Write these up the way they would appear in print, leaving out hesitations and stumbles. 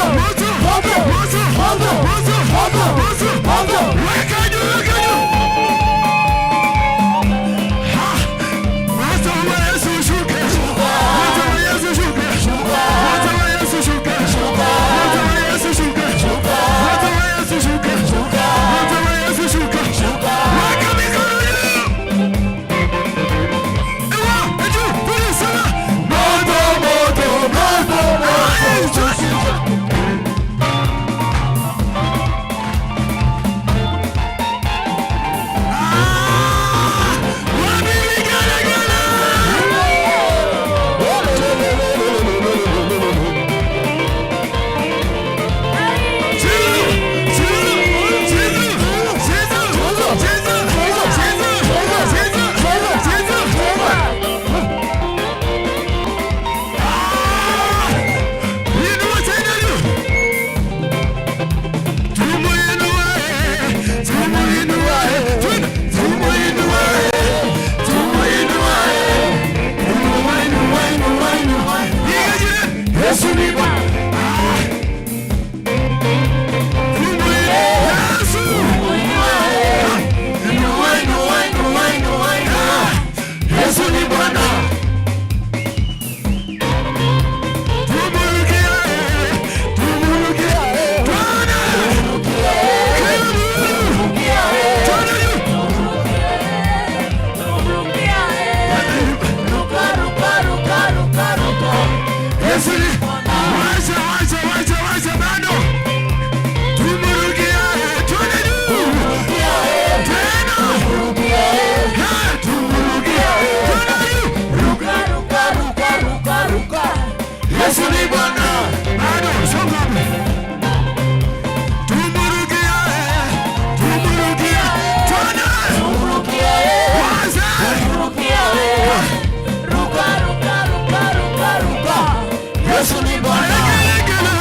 Moto, moto, moto, moto, moto, moto. Weka juu, weka juu. Ha! Moto wa Yesu shuka. Moto wa Yesu shuka. Moto wa Yesu shuka. Moto wa Yesu shuka. Moto wa Yesu shuka. Moto wa Yesu shuka. Weka mikono juu. Ewa, juu, tuli sana. Moto, moto, moto, moto. Ah! Wapi vigelegele? Yesu ni Bwana. Yesu. Inua, inua, inua, inua, inua. Yesu ni Bwana. Tumurukie, tumurukie, Bwana. Kila mtu. Twana juu. Ruka, ruka, ruka, ruka, ruka. Yesu ni. Wacha, wacha, wacha, wacha bado. Tumurukie, twende juu. Tena. Ha, tumurukie. Twende juu. Ruka, ruka, ruka, ruka, ruka. Yesu ni Bwana. Bado, songa hapo. Tumurukie, tumurukie, twende. Kwanza. Ruka, ruka, ruka, ruka, ruka. Yesu ni Bwana. Gelegele,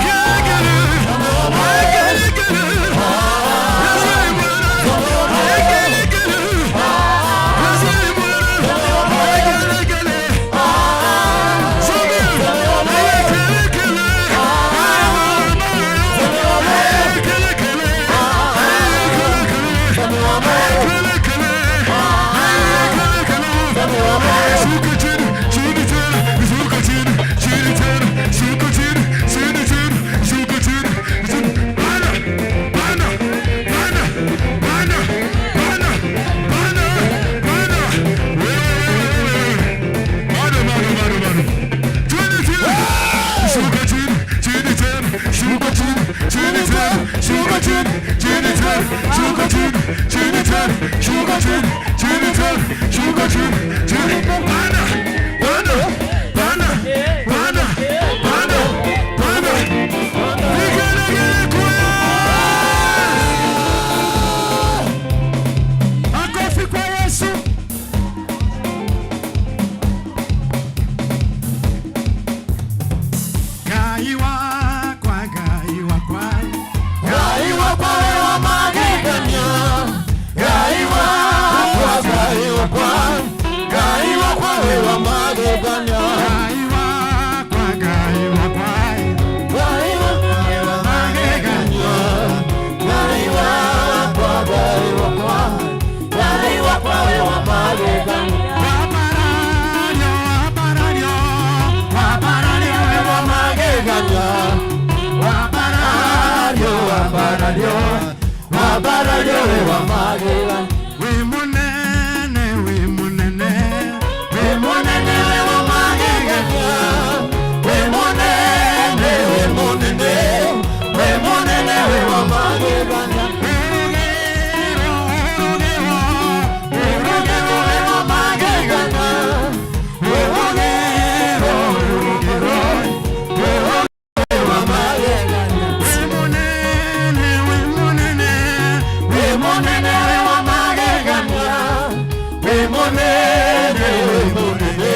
gelegele, gelegele. Yesu ni Bwana. Gelegele. Yesu ni Bwana. Gelegele. Subiri. Gelegele. Gelegele. Gelegele. Gelegele. Shuka chini, chini tena, shuka chini, chini tena, shuka chini, chini tena, shuka chini, chini. Bana, bana, bana, bana, bana, bana, bana. Wewe, wewe, wewe. Bado, bado, bado, bado. Chini, chini. Shuka chini, chini tena, shuka chini, chini tena, shuka chini, chini tena, shuka chini, chini tena, shuka chini, chini tena, shuka chini, chini. Bana, bana, bana, bana, bana, bana. Vigelegele kwa. Makofi kwa Yesu. Ngai wakwa, Ngai wakwa. Ngai wakwa wa magegania. Ngai wakwa, Ngai wakwa. Ngai wakwa wa magegania. Ngai wakwa, Ngai wakwa. Ngai wakwa wa magegania. Ngai wakwa, Ngai wakwa. Ngai wakwa wa magegania. Waparario, waparario, waparario, Wa magegania. waparario, Waparario, waparario wa magegania. Wĩ mũnene, wĩ mũnene, Wĩ mũnene wa magegania. Wĩ mũnene, wĩ mũnene. Wĩ mũnene wa magegania. Ũrũgĩro, ũrũgĩro, Ũrũgĩro wa magegania. Ũrũgĩro, ũrũgĩro. Ũrũgĩro wa magegania. Wĩ mũnene, wĩ mũnene, Wĩ mũnene wa magegania. Wĩ mũnene, wĩ mũnene.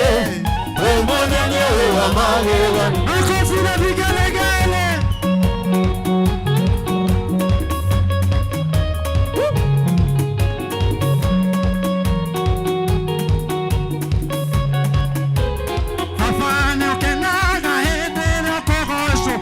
Wĩ mũnene wa magegania. Makofi na vigelegele. Baba nĩũkenaga hĩndĩ ĩrĩa ũkũgocwo.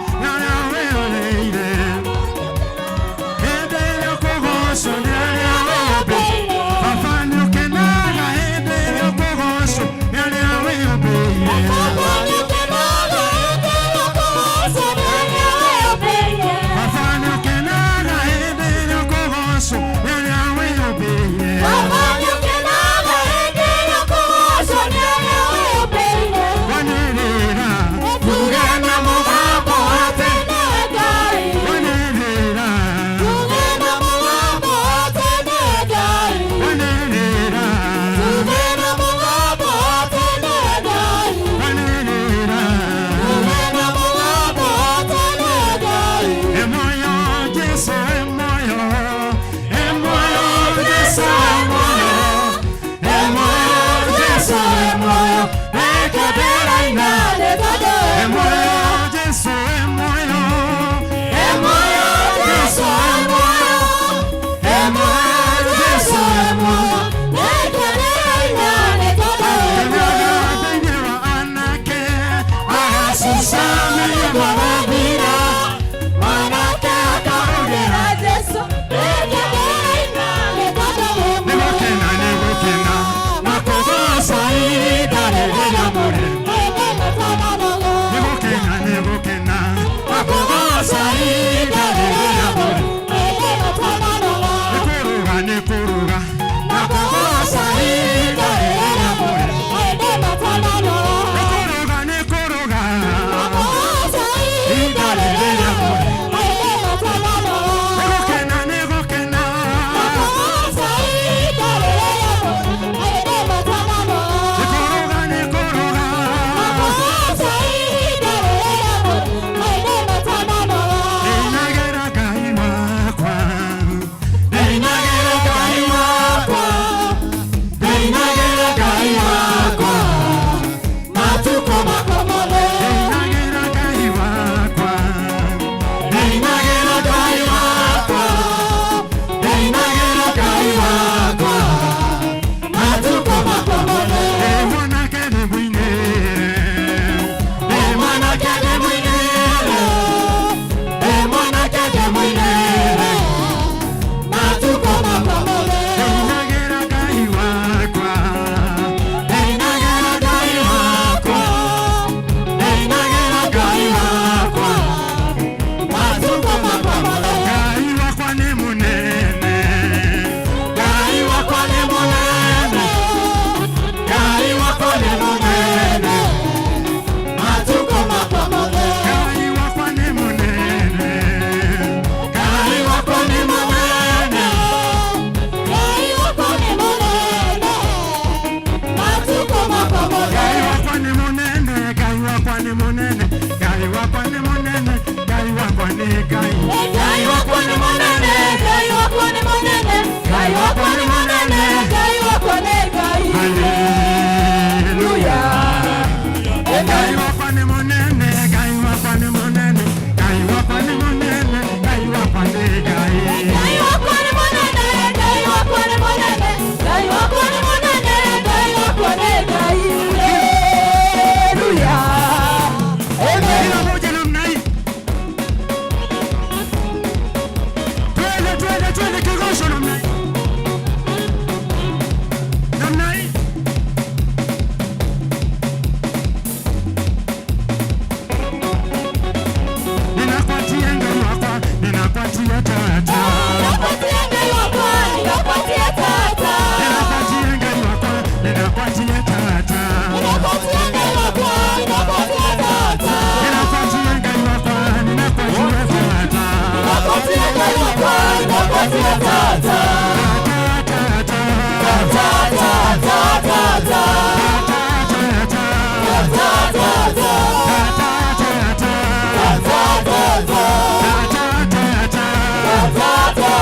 Ninapatia tata. Ninapatia Ngai wakwa, ninapatia tata. Ninapatia Ngai wakwa, ninapatia tata. Ninapatia Ngai wakwa, ninapatia tata. Ninapatia Ngai wakwa, ninapatia tata. Ninapatia Ngai wakwa, ninapatia tata. Tata, tata. Ta ta ta ta ta. Tata, tata. Ta ta ta. Tata, tata. Ta ta ta. Tata, tata. Ta ta ta.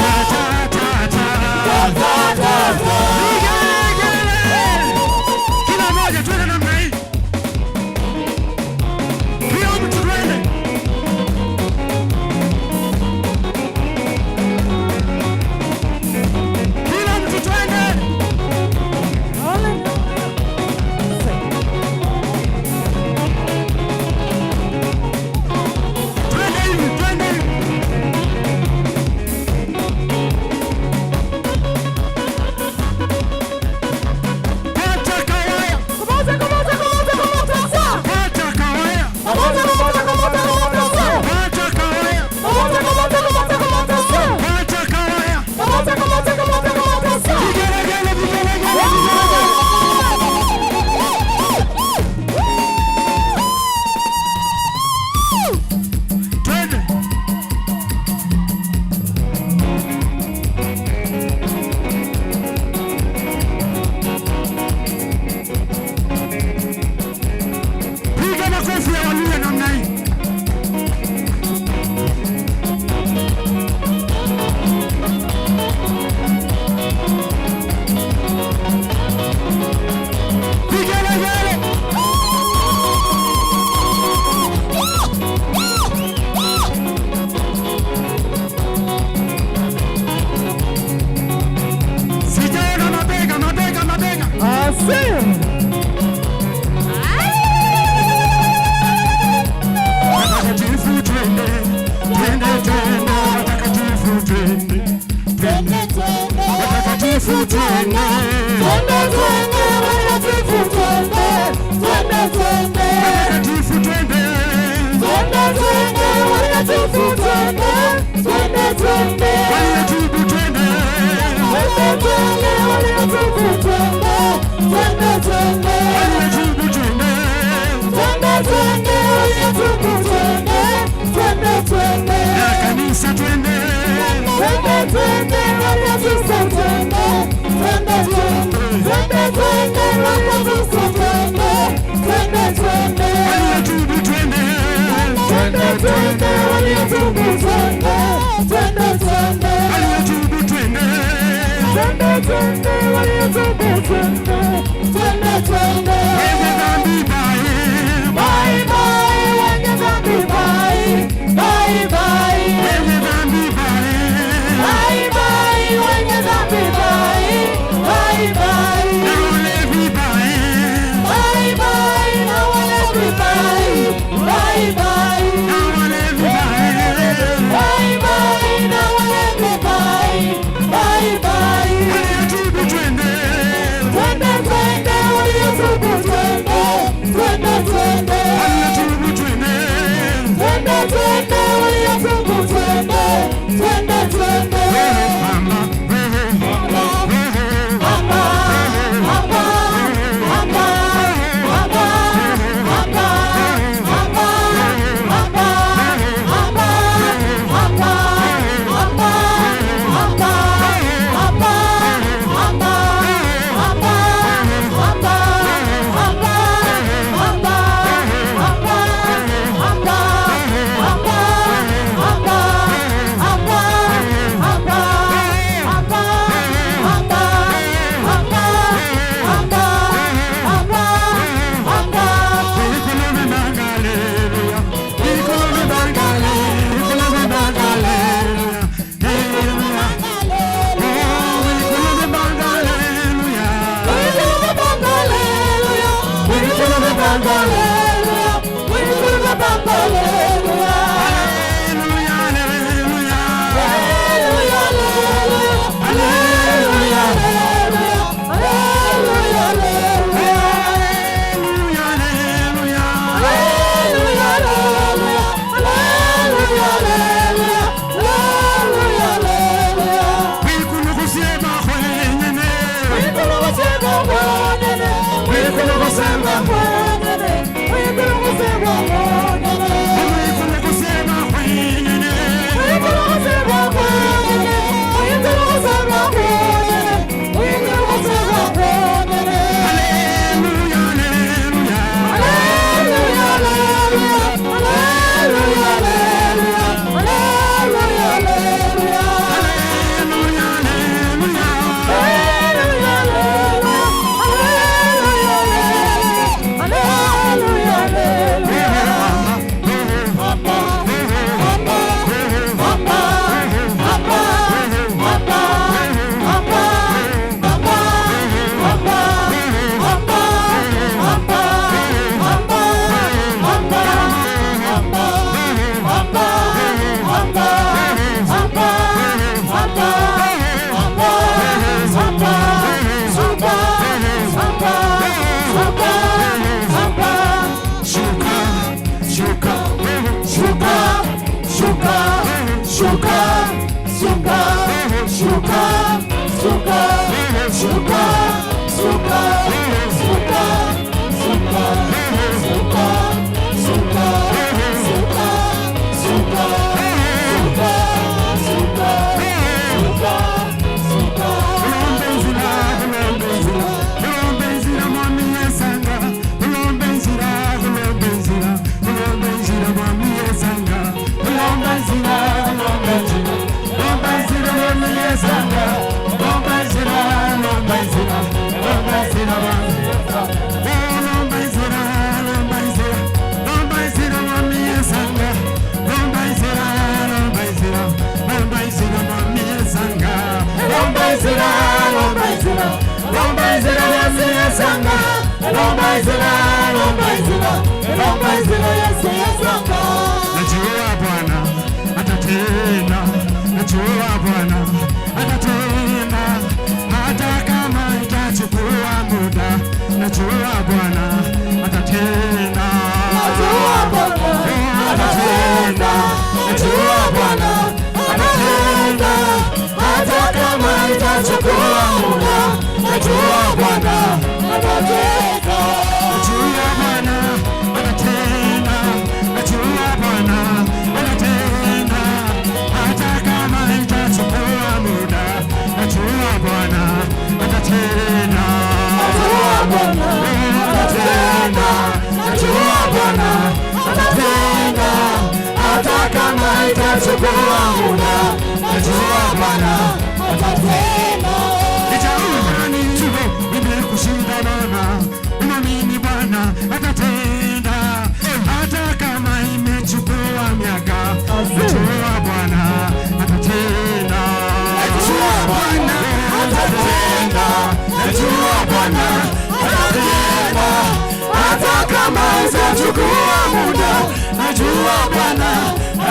Tata, tata. Ta ta ta. Vigelegele. Kila mmoja twende namna hii. Kila mtu twende. Kila mtu twende. Twende hivi, twende hivi. Pata kawaya, Kamata, kamata, kamata, kamata, sa. pata kawaya, Kamata, kamata, kamata, kamata, sa. pata kawaya, Kamata, kamata, kamata, kamata, sa. pata kawaya. Kamata, kamata, kamata, kamata, sa. Vigelegele, vigelegele, vigelegele. Twende. Piga makofi ya Waluya namna hii. Vigelegele. Sijaona mabega, mabega, mabega. Watakatifu twende, twende, twende, watakatifu twende, twende, watakatifu twende. Watakatifu twende, waliotubu twende, waliotubu twende, na kanisa twende, waliotubu twende, waliotubu twende. Wenye dhambi bye, Bye bye, wenye dhambi bye, bye bye. wenye dhambi bye, Bye bye, wenye dhambi bye, bye bye. na walevi bye, Bye bye, na walevi bye, bye bye. na walevi bye. Bye bye, na walevi bye, bye bye. Waliotubu twende, Twende twende, waliotubu twende, twende. Shuka, shuka, shuka, shuka, shuka, shuka, shuka, shuka, shuka, shuka, shuka, shuka, shuka, shuka, shuka. Najua Bwana atatenda, najua Bwana atatenda, hata kama itachukua muda, najua Bwana atatenda. Najua Bwana atatenda, najua Bwana atatenda, hata kama itachukua muda, najua Bwana atatenda. Najua Bwana atatenda, najua Bwana atatenda, hata kama itachukua muda, najua Bwana atatenda. Najua Bwana atatenda, najua Bwana atatenda, hata kama itachukua muda, najua Bwana atatenda. Nitaumani nimekushinda Bwana, unaamini Bwana atatenda, hata kama imechukua miaka, najua Bwana atatenda. Najua Bwana atatenda, najua Bwana atatenda, hata kama itachukua muda, najua Bwana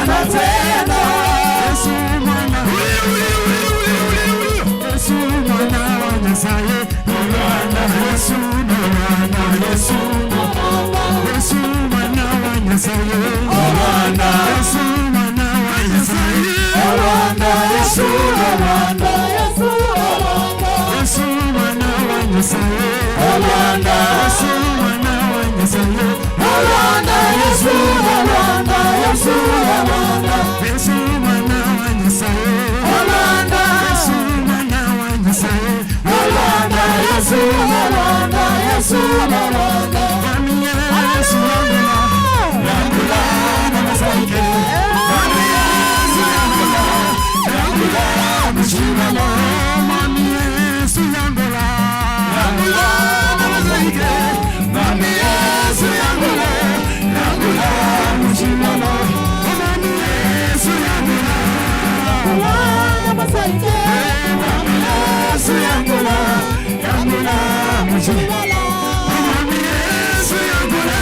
atatenda. Yesu mwana, Yesu mwana wa Nyasaye, mwana Yesu mwana Yesu, Yesu mwana wa Nyasaye, mwana Yesu mwana wa Nyasaye, Rwanda, Yesu Rwanda, Yesu Rwanda, Yesu mwana wa Nyasaye, Rwanda, Yesu mwana wa Nyasaye, Rwanda, Yesu Rwanda, Yesu Rwanda, Yesu mwana wa Nyasaye, Rwanda, Yesu mwana wa Nyasaye, Rwanda, Yesu Rwanda, Yesu Rwanda. Mwami Yesu yangula, yangula namasaike. Mwami Yesu yangula, yangula mushimala. Mwami Yesu yangula, yangula namasaike. Mwami Yesu yangula, yangula mushimala. Mwami Yesu yangula, Mwami Yesu yangula, yangula mushimala. Mwami Yesu yangula.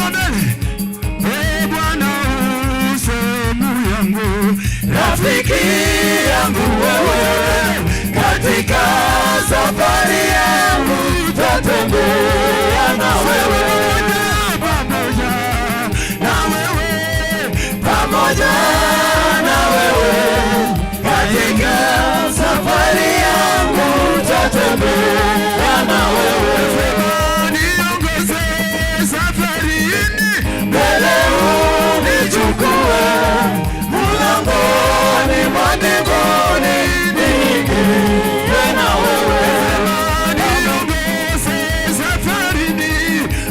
Sema mbele. E Bwana sehemu yangu, Rafiki yangu wewe, katika safari yangu tatembea na wewe, pamoja na wewe, pamoja na wewe, katika safari yangu tatembea na wewe. Niongoze safarini, Mbele unichukue mlangoni mwa mbinguni, niingie na wewe. Niongoze safarini,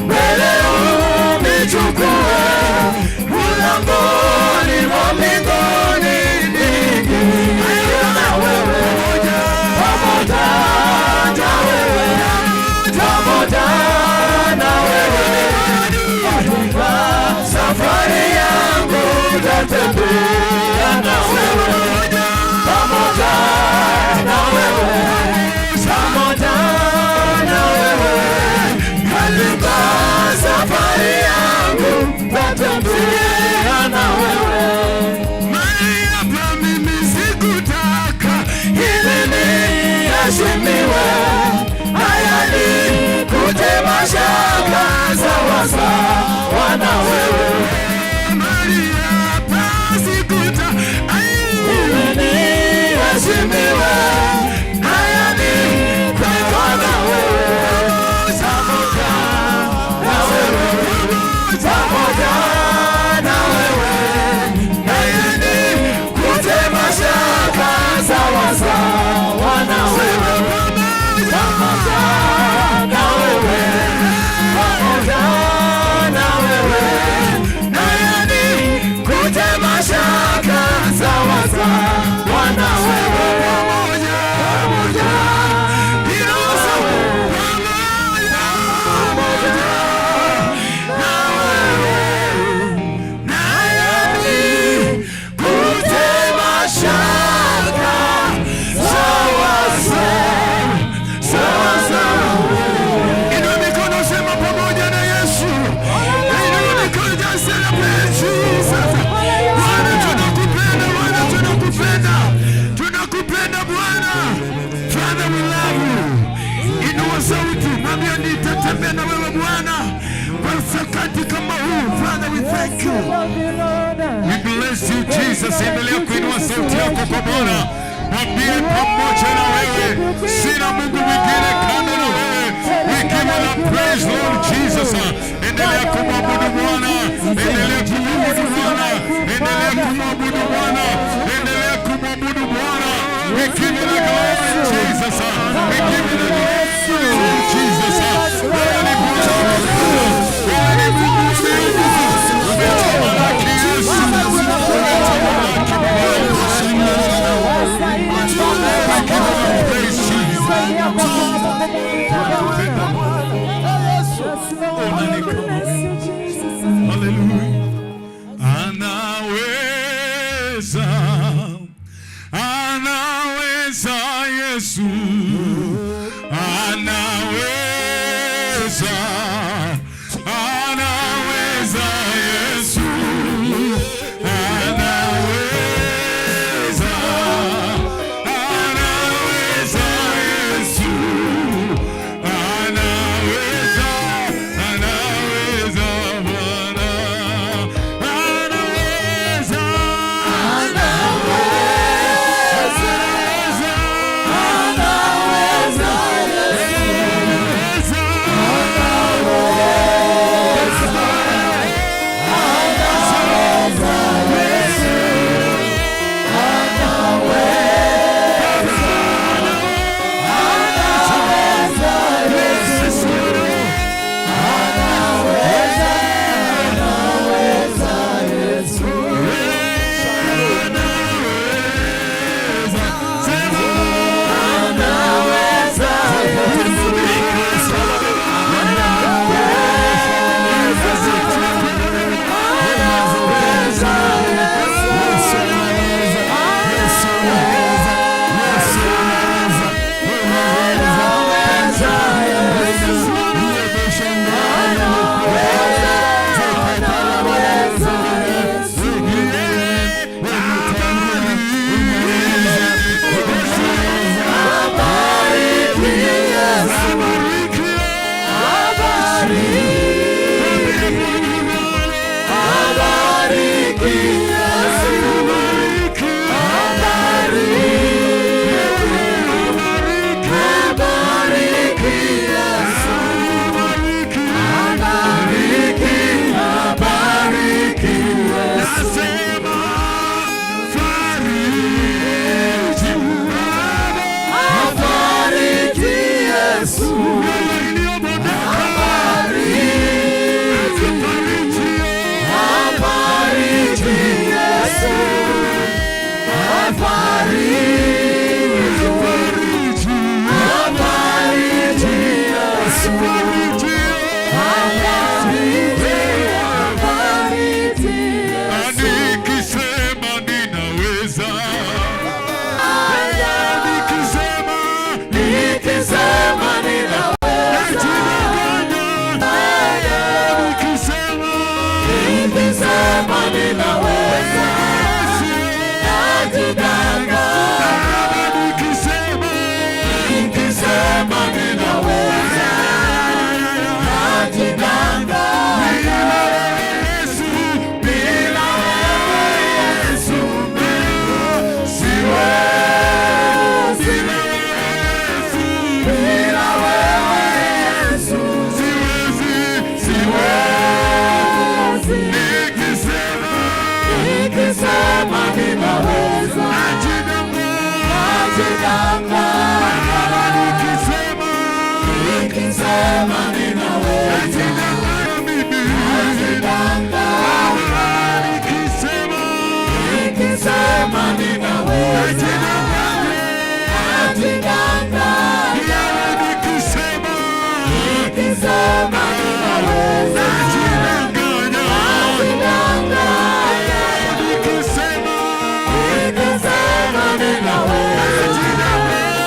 Mbele unichukue mlangoni mwa mbinguni, niingie na wewe. Pamoja na wewe, pamoja na wewe, katika safari yangu tatembea na wewe, pamoja na wewe, pamoja na wewe, katika safari yangu tatembea na wewe. Mahali hapa mimi sikutaka, Ili niheshimiwe, haya ni kutema shaka sawasawa na wewe. Mahali hapa sikutaka, Ili niheshimiwe, haya ni kuwa na wewe, pamoja na wewe, pamoja na wewe, haya ni kutema shaka sawasawa na wewe, pamoja na wewe, pamoja na wewe, haya ni kutema shaka sawasawa na wewe, pamoja, pamoja pamoja pamoja na wewe, haya ni kutema shaka sawasawa, sawasawa. Inua mikono, sema pamoja na Yesu. Inua mikono, just celebrate Jesus. Bwana tunakupenda, Bwana tunakupenda. Tunakupenda Bwana. Father, we love you. Inua sauti, mwambie nitatembea na wewe Bwana kwa wakati kama huu. Father, we thank you. We bless you, Jesus. Endelea kuinua sauti yako kwa Bwana, mwambie pamoja na wewe, sina Mungu mwingine kando na wewe. We give you the praise, Lord Jesus. Endelea kumwabudu Bwana, endelea kumwabudu Bwana, endelea kumwabudu Bwana, endelea kumwabudu Bwana. We give you the glory, Jesus. We give you the glory, Lord Jesus. Wewe ni Bwana wa wewe ni Mungu wa mbingu. Umetamalaki Yesu, umetamalaki Bwana. We give you the praise, Jesus. Tunakupenda Bwana. Ona ni kama Hallelujah. Anaweza, anaweza Yesu, anaweza, anaweza Yesu, anaweza, anaweza Yesu, anaweza, anaweza Bwana, anaweza. Afariji, Afariji, afariji, afariji, afariji. Nikisema ninaweza, nikisema Nikisema ninaweza, najidanganya, nikisema nikisema ninaweza, najidanganya. nikisema Nikisema ninaweza, najidanganya. bila Yesu, Bila wewe Yesu, siwezi. bila Yesu, Bila wewe Yesu, siwezi, siwezi. nikisema Nikisema ninaweza, najidanganya, najidanganya. nikisema Nikisema ninaweza, najidanganya mimi, najidanganya. nikisema Nikisema ninaweza, najidanganya, najidanganya. nikisema Nikisema ninaweza, najidanganya, najidanganya. nikisema Nikisema ninaweza, najidanganya.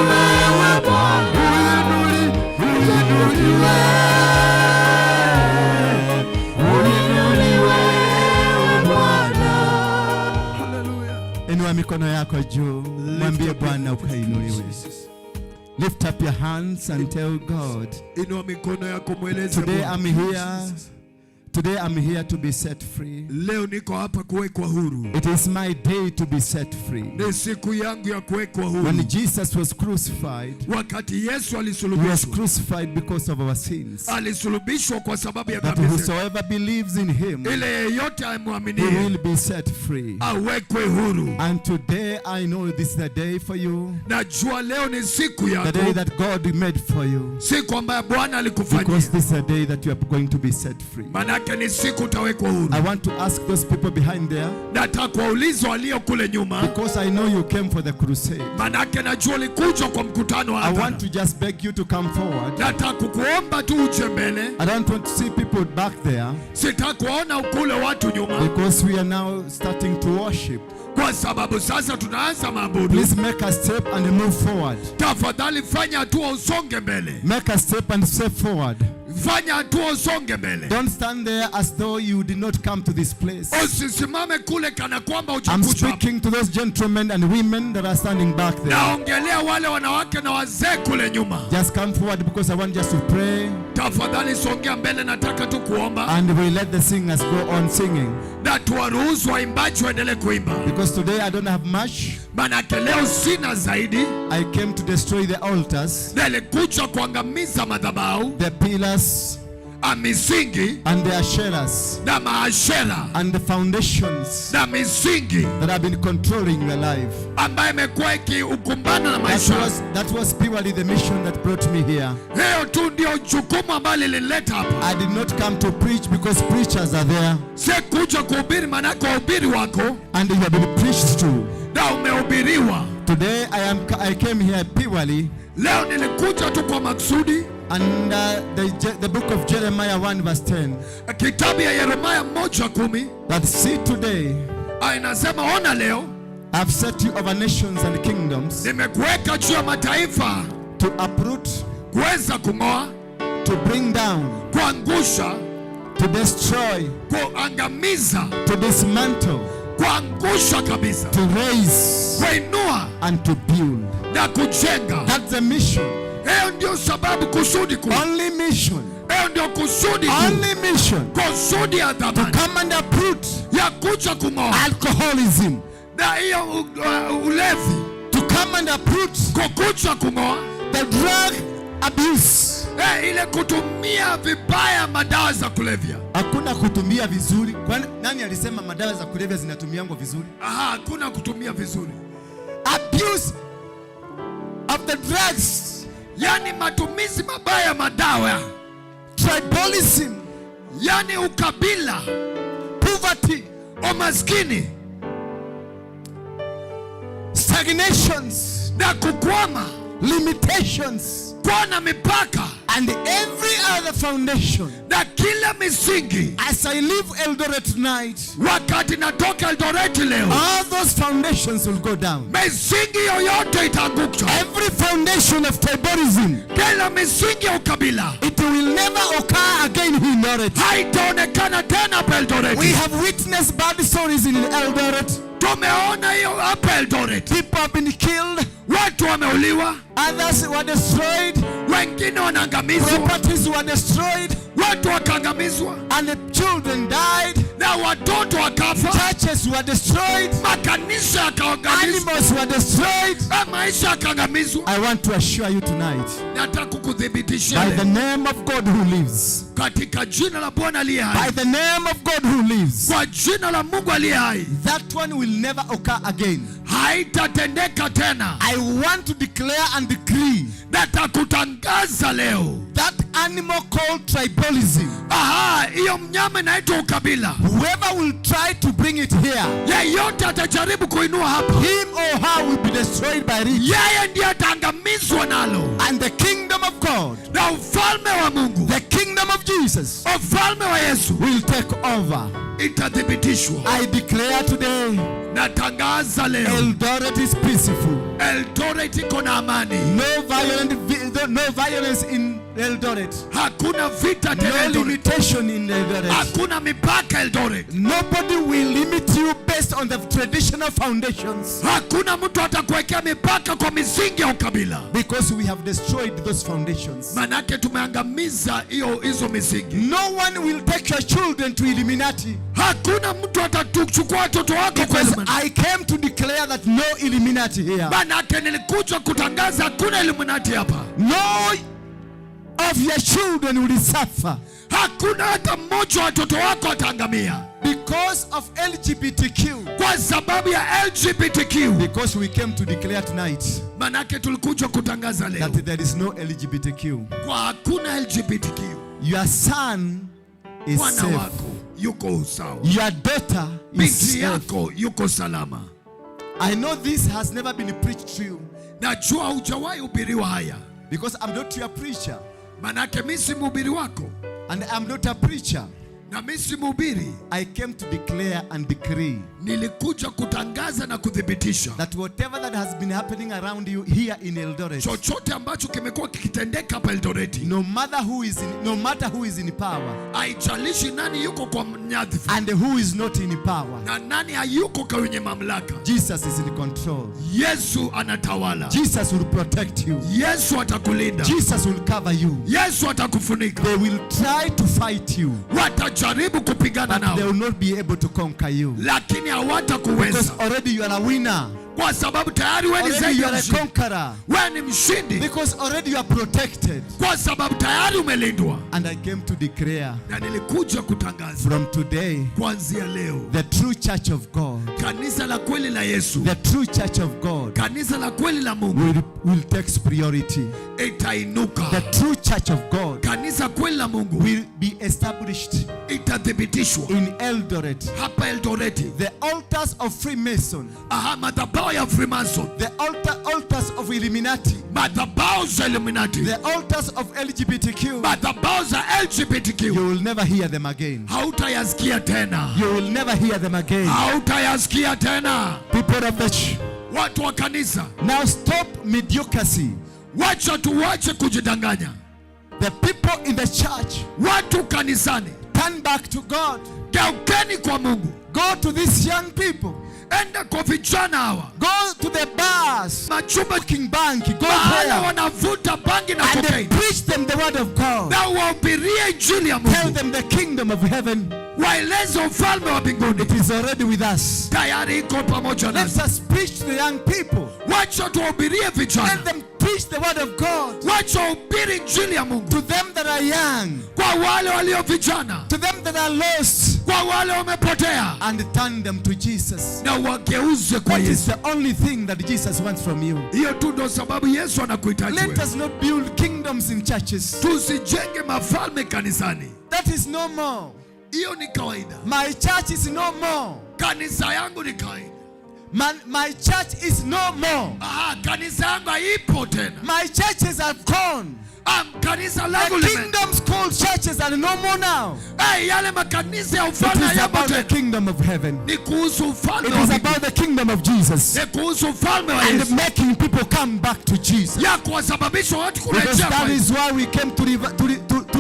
Wewe Bwana. Uinuliwe, uinuliwe Bwana. Inua mikono yako juu, mwambie Bwana ukainuliwe. Lift up your hands and tell God, Inua mikono yako mweleze today Bwana. I'm here. Today I'm here to be set free. Leo niko hapa kuwekwa huru. It is my day to be set free. Ni siku yangu ya kuwekwa huru. When Jesus was crucified, Wakati Yesu he was alisulubishwa, crucified because of our sins. alisulubishwa kwa sababu ya That dhambi zetu. whosoever believes in him, Ile yeyote he amwaminie will be set free. Awekwe huru. And today I know this is the day for you, Najua leo ni siku the yako, day that God made for you. Siku ambayo Bwana Because alikufanyia. this is a day that you are going to be set free. Manake ni siku utawekwa huru. I want to ask those people behind there, Nataka kuwauliza walio kule nyuma, because I know you came for the crusade. Manake najua ulikuja kwa mkutano wa I hadhara. want to just beg you to come forward. Nataka kukuomba tu uje mbele. I don't want to see people back there Sitaki kuona kule watu nyuma, because we are now starting to worship. Kwa sababu sasa tunaanza maabudu. Please make a step and move forward. Tafadhali fanya hatua usonge mbele, Make a step and step forward. Fanya hatua usonge mbele. Don't stand there as though you did not come to this place. Usisimame kule kana kwamba I'm hujakuja hapa. speaking to those gentlemen and women that are standing back there. Naongelea wale wanawake na wazee kule nyuma. Just come forward because I want just to pray Tafadhali songea mbele, nataka tu kuomba and we let the singers go on singing. Na tuwaruhusu waimbaji waendelee kuimba, Because today I don't have much. Manake leo sina zaidi. I came to destroy the altars, Nilikuja kuangamiza madhabahu, the pillars, misingi and the asherahs na maashera and the foundations na misingi that have been controlling your life. Ambayo imekuwa ikiukumbana na That maisha. was purely the mission that brought me here. Hiyo tu ndio jukumu ambalo lilileta hapa. I did not come to preach because preachers are there Sikuja kuhubiri, maanake wahubiri wako and you have been preached to. Na umehubiriwa. Today I came here purely Leo nilikuja tu kwa makusudi and the book of Jeremiah 1 verse 10 kitabu ya Yeremia 1:10 that see, today inasema ona leo I've set you over nations and kingdoms nimekuweka juu ya mataifa to uproot, kuweza kung'oa, to bring down, kuangusha, to destroy, kuangamiza, to dismantle, kuangusha kabisa, to raise, kuinua and to build. Na kujenga. That's the mission. Hiyo ndio sababu, kusudi kuu. Only mission. Hiyo ndio kusudi kuu. Only mission. Kusudi ya thamani Come and uproot ya kuja kung'oa alcoholism. Na hiyo ulevi, To come and uproot kukuja kung'oa the drug abuse. Ile kutumia vibaya madawa za kulevya. Hakuna kutumia vizuri. Kwani nani alisema madawa za kulevya zinatumiangwa vizuri? Aha, hakuna kutumia vizuri, Abuse of the drugs, yaani matumizi mabaya ya madawa, tribalism, yaani ukabila, poverty, umaskini stagnations, na kukwama, limitations, kuwa na mipaka and every other foundation. Na kila misingi. As I leave Eldoret tonight, Wakati natoka Eldoret leo, all those foundations will go down. Misingi yoyote itaanguka. Every foundation of tribalism, Kila misingi ya ukabila it will never occur again in Eldoret. Haitaonekana tena hapa Eldoret. We have witnessed bad stories in Eldoret. Tumeona hiyo hapa Eldoret, People have been killed, watu wameuliwa, others were destroyed, wengine wanaangamizwa, properties were destroyed, watu wakaangamizwa and the children died, na watoto wakafa, churches were destroyed, makanisa yakaangamizwa, animals were destroyed. Na maisha yakaangamizwa. I want to assure you tonight, Nataka kukuthibitishia by the leo, name of God who lives, katika jina la Bwana aliye by hai, the name of God who lives, kwa jina la Mungu aliye hai, that one will never occur again. Haitatendeka tena. I want to declare and decree Nataka kutangaza leo, that animal called tribalism, aha, hiyo mnyama inaitwa ukabila, whoever will try to bring it here, yeyote atajaribu kuinua hapa, him or her will be destroyed by it. Yeye ndiye ataangamizwa. Litaangamizwa nalo. And the kingdom of God, Na ufalme wa Mungu, the kingdom of Jesus, ufalme wa Yesu will take over. Itathibitishwa. I declare today, Natangaza leo, Eldoret is peaceful. Eldoret iko na amani. No violence in Eldoret. Hakuna vita tena No Eldoret. limitation in Eldoret. Hakuna mipaka Eldoret. Nobody will limit you based on the traditional foundations Hakuna mtu atakuwekea mipaka kwa misingi ya ukabila, because we have destroyed those foundations. Manake tumeangamiza hiyo hizo misingi. No one will take your children to Illuminati Hakuna mtu atachukua watoto wako kwa because Illuminati. I came to declare that no Illuminati here. Manake nilikuja kutangaza hakuna Illuminati hapa. No of your children will suffer Hakuna hata mmoja wa watoto wako ataangamia because of LGBTQ. Kwa sababu ya LGBTQ. Because we came to declare tonight Manake tulikuja kutangaza leo that there is no LGBTQ. kwa hakuna LGBTQ. Your son is Mwana safe. Wako yuko sawa, Your daughter is binti safe. Yako yuko salama. I know this has never been preached to you Najua hujawahi hubiriwa haya, because I'm not your preacher manake mi si mhubiri wako and I'm not a preacher. Na mi si mhubiri. I came to declare and decree Nilikuja kutangaza na kuthibitisha that whatever that has been happening around you here in Eldoret, chochote ambacho kimekuwa kikitendeka hapa Eldoreti, no matter who is in power haijalishi nani yuko kwa nyadhifa and who is not in power, na nani hayuko kwenye mamlaka, Jesus is in control. Yesu anatawala. Jesus will protect you. Yesu atakulinda. Jesus will cover you. Yesu atakufunika. They will try to fight you, Watajaribu kupigana but they nao, will not be able to conquer you. Lakini Because hawatakuweza already you are a winner. Kwa sababu tayari wewe ni Already zaidi you ya are a mshindi. conqueror. Wewe ni mshindi Because already you are protected. kwa sababu tayari umelindwa. And I came to declare Na nilikuja kutangaza from today, kuanzia leo, the true church of God, kanisa la kweli la Yesu, the true church of God kanisa la kweli la Mungu will take priority. Itainuka. The true church of God Kanisa kweli la Mungu will be established itathibitishwa in Eldoret. Hapa Eldoreti. The altars of Freemason, Aha, madhabahu ya Freemason, the altars of Illuminati, madhabahu za Illuminati, the altars of LGBTQ, madhabahu za LGBTQ, you will never hear them again. Hautayasikia tena, You will never hear them again. Hautayasikia tena. People of the church, Watu wa kanisa, now stop mediocrity. Wacha tuwache kujidanganya. The people in the church, Watu kanisani, turn back to God. Geukeni kwa Mungu. Go to these young people. Enda kwa vijana hawa. Go to the bars, Machumba smoking bank. Go mahala there wanavuta bangi na and cocaine. preach them the word of God. Na wahubirie injili ya Tell Mungu. them the kingdom of heaven. Waeleze ufalme wa mbinguni. It is already with us. Tayari iko pamoja Let nasi. us preach to the young people. Wacha tuwahubirie vijana. Let them preach the word of God Wacha wahubiri injili ya Mungu to them that are young, kwa wale walio vijana, to them that are lost, kwa wale wamepotea, and turn them to Jesus. Na wageuze kwa That is Yesu. the only thing that Jesus wants from you. Hiyo tu ndo sababu Yesu anakuhitaji Let wewe. us not build kingdoms in churches. Tusijenge mafalme kanisani. That is no more. Hiyo ni kawaida. My church is no more. Kanisa yangu ni kawaida. Man, my church is no more. Aha, kanisa yangu haipo tena. My churches are gone. Kanisa The langu lime. kingdoms called churches are no more now. Hey, yale makanisa ya It ufalme is hayapo about the tena. kingdom of heaven. Ni kuhusu ufalme It wa is mbinguni. about the kingdom of Jesus. Ni kuhusu ufalme wa And Yesu. making people come back to Jesus. Ya kuwasababisha watu Because kurejea kwa that Yesu. is why we came to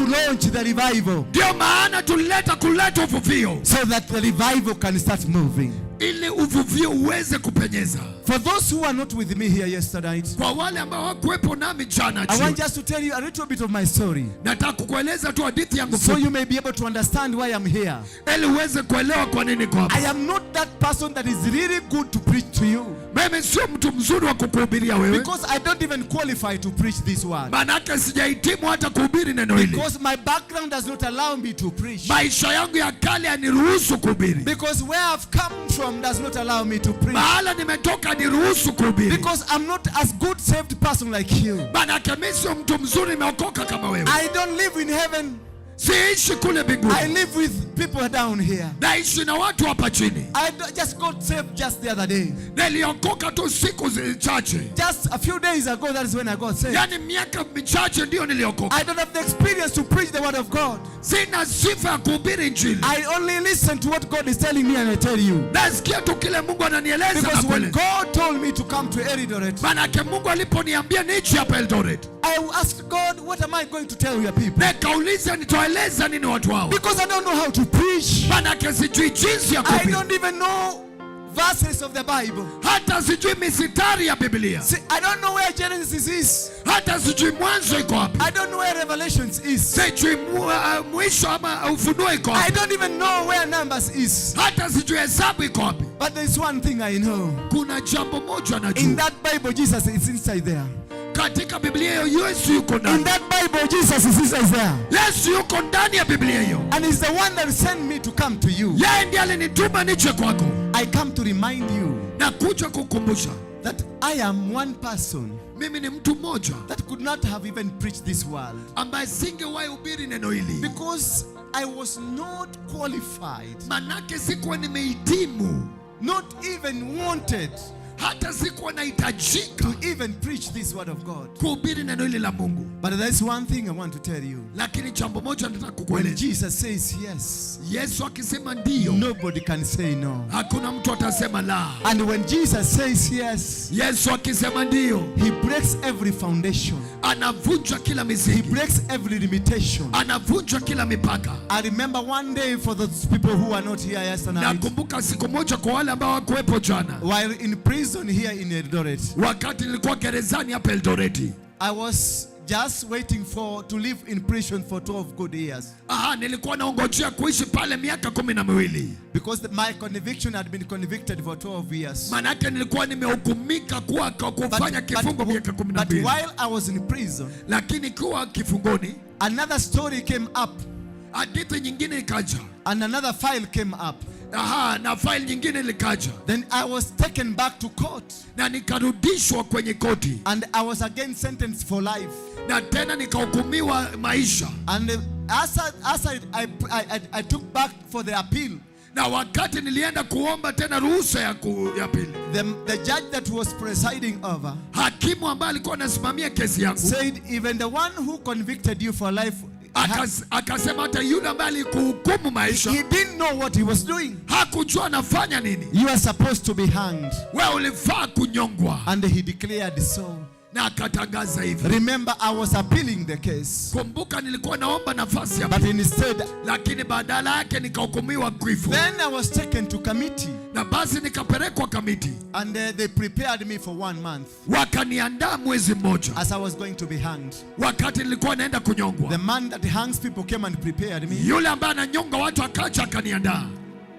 launch the revival. Ndio maana tulileta kuleta uvuvio So that the revival can start moving. Ili uvuvio uweze kupenyeza. For those who are not with me here yesterday, Kwa wale ambao hawakuwepo nami jana I want jioni, just to tell you a little bit of my story, nataka kukueleza tu hadithi yangu so fupi you may be able to understand why I'm here. Ili uweze kuelewa kwa nini niko hapa. I am not that person that is really good to preach to you, Mimi sio mtu mzuri wa kukuhubiria wewe, because I don't even qualify to preach this word. Maanake sijahitimu hata kuhubiri neno hili. Because my background does not allow me to preach. Maisha yangu ya kale yaniruhusu kuhubiri. Because where I've come from does not allow me to preach. Mahala nimetoka niruhusu kuhubiri. Because I'm not as good saved person like you. Maanake mimi sio mtu mzuri nimeokoka kama wewe. I don't live in heaven. Siishi kule I mbinguni, live with people down here. Naishi na watu hapa chini. I just got saved just the other day. Niliokoka tu siku chache, Just a few days ago, that is when I got saved. Yaani miaka michache ndiyo niliokoka. I don't have the experience to preach the word of God. Sina sifa ya kuhubiri Injili. I only listen to what God is telling me and I tell you. Nasikia tu kile Mungu ananieleza na Because when kueleza. God told me to come to Eldoret, Manake Mungu aliponiambia niishi hapa Eldoret, I asked God, "What am I going to tell your people?" Nikauliza nitaeleza nini watu hao, Because I don't know how to preach. Manake sijui jinsi ya I kuhubiri, don't even know verses of the Bible. Hata sijui misitari ya Biblia, See, I don't know where Genesis is. Hata sijui mwanzo iko wapi, I don't know where Revelations is. Sijui mwisho ama ufunuo iko I wapi, don't even know where Numbers is. Hata sijui hesabu iko wapi. But there's one thing I know. Kuna jambo moja In najua, that Bible, Jesus is inside there. Katika Biblia hiyo Yesu yuko In ndani. that Bible, Jesus is inside there. Yesu yuko ndani ya Biblia hiyo. And he's the one that sent me to come to you. Yeye ndiye alinituma nije kwako. I come to remind you Na kuja kukumbusha that I am one person mimi ni mtu mmoja that could not have even preached this world ambaye singewahi hubiri neno hili, because I was not qualified, manake sikuwa nimehitimu, not even wanted hata sikuwa nahitajika to even preach this word of God. Kuhubiri neno hili la Mungu. But there is one thing I want to tell you. Lakini jambo moja nataka When kukueleza, Jesus says yes, Yesu akisema ndiyo, nobody can say no. Hakuna mtu atasema la. And when Jesus says yes, Yesu akisema ndiyo, he breaks every foundation. Anavunja kila He misingi, breaks every limitation. Anavunja kila mipaka. I remember one day, for those people who are not here yesterday night, Nakumbuka siku moja kwa wale ambao hawakuwepo jana, while in prison here in Eldoret, wakati nilikuwa gerezani hapa Eldoreti. I was just waiting for to live in prison for 12 good years Aha, nilikuwa naongojea kuishi pale miaka 12. Because my conviction had been convicted for 12 years. Manake nilikuwa nimehukumika kuwa kwa kufanya kifungo miaka kumi na But mbili. while I was in prison, Lakini kuwa kifungoni, another story came up hadithi nyingine ikaja. And another file came up. Aha, na file nyingine likaja. Then I was taken back to court Na nikarudishwa kwenye koti. And I was again sentenced for life. Na tena nikahukumiwa maisha. And as I took back for the appeal, Na wakati nilienda kuomba tena ruhusa ya pili, the judge that was presiding over hakimu ambaye alikuwa anasimamia kesi yangu said, "Even the one who convicted you for life, akasema hata yule ambaye alikuhukumu maisha he didn't know what he was doing. Hakujua anafanya nini. You are supposed to be hanged." Wewe ulifaa kunyongwa. And he declared so. Na akatangaza hivi. Remember, I was appealing the case. Kumbuka nilikuwa naomba nafasi ya But pili. instead, Lakini badala yake nikahukumiwa kifo. then I was taken to committee. Na basi nikapelekwa kamiti. And they prepared me for one month Wakaniandaa mwezi mmoja. As I was going to be hanged. Wakati nilikuwa naenda kunyongwa. The man that hangs people came and prepared me. Yule ambaye ananyonga watu akaja akaniandaa.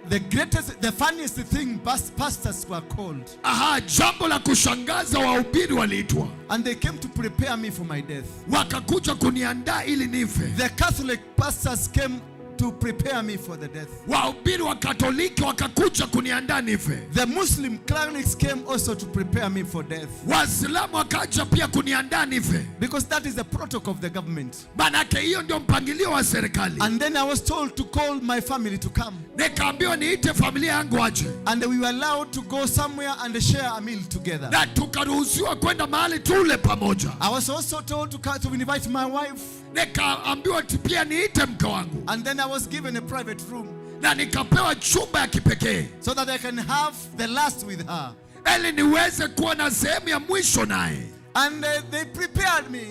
The greatest, the funniest thing, pastors were called. Aha, jambo la kushangaza wahubiri waliitwa. And they came to prepare me for my death. Wakakuja kuniandaa ili nife. The Catholic pastors came to prepare me for the death. Wahubiri wa Katoliki wakakuja kuniandaa nife. The Muslim clerics came also to prepare me for death. Waislamu wakaja pia kuniandaa nife. Because that is the protocol of the government. Manake hiyo ndio mpangilio wa serikali. And then I was told to call my family to come. Nikaambiwa niite familia yangu aje. And we were allowed to go somewhere and share a meal together. Na tukaruhusiwa kwenda mahali tule pamoja. I was also told to invite my wife. Nikaambiwa pia niite mke wangu. And then I was given a private room Na nikapewa chumba ya kipekee so that I can have the last with her. Ili niweze kuwa na sehemu ya mwisho naye. And they prepared me.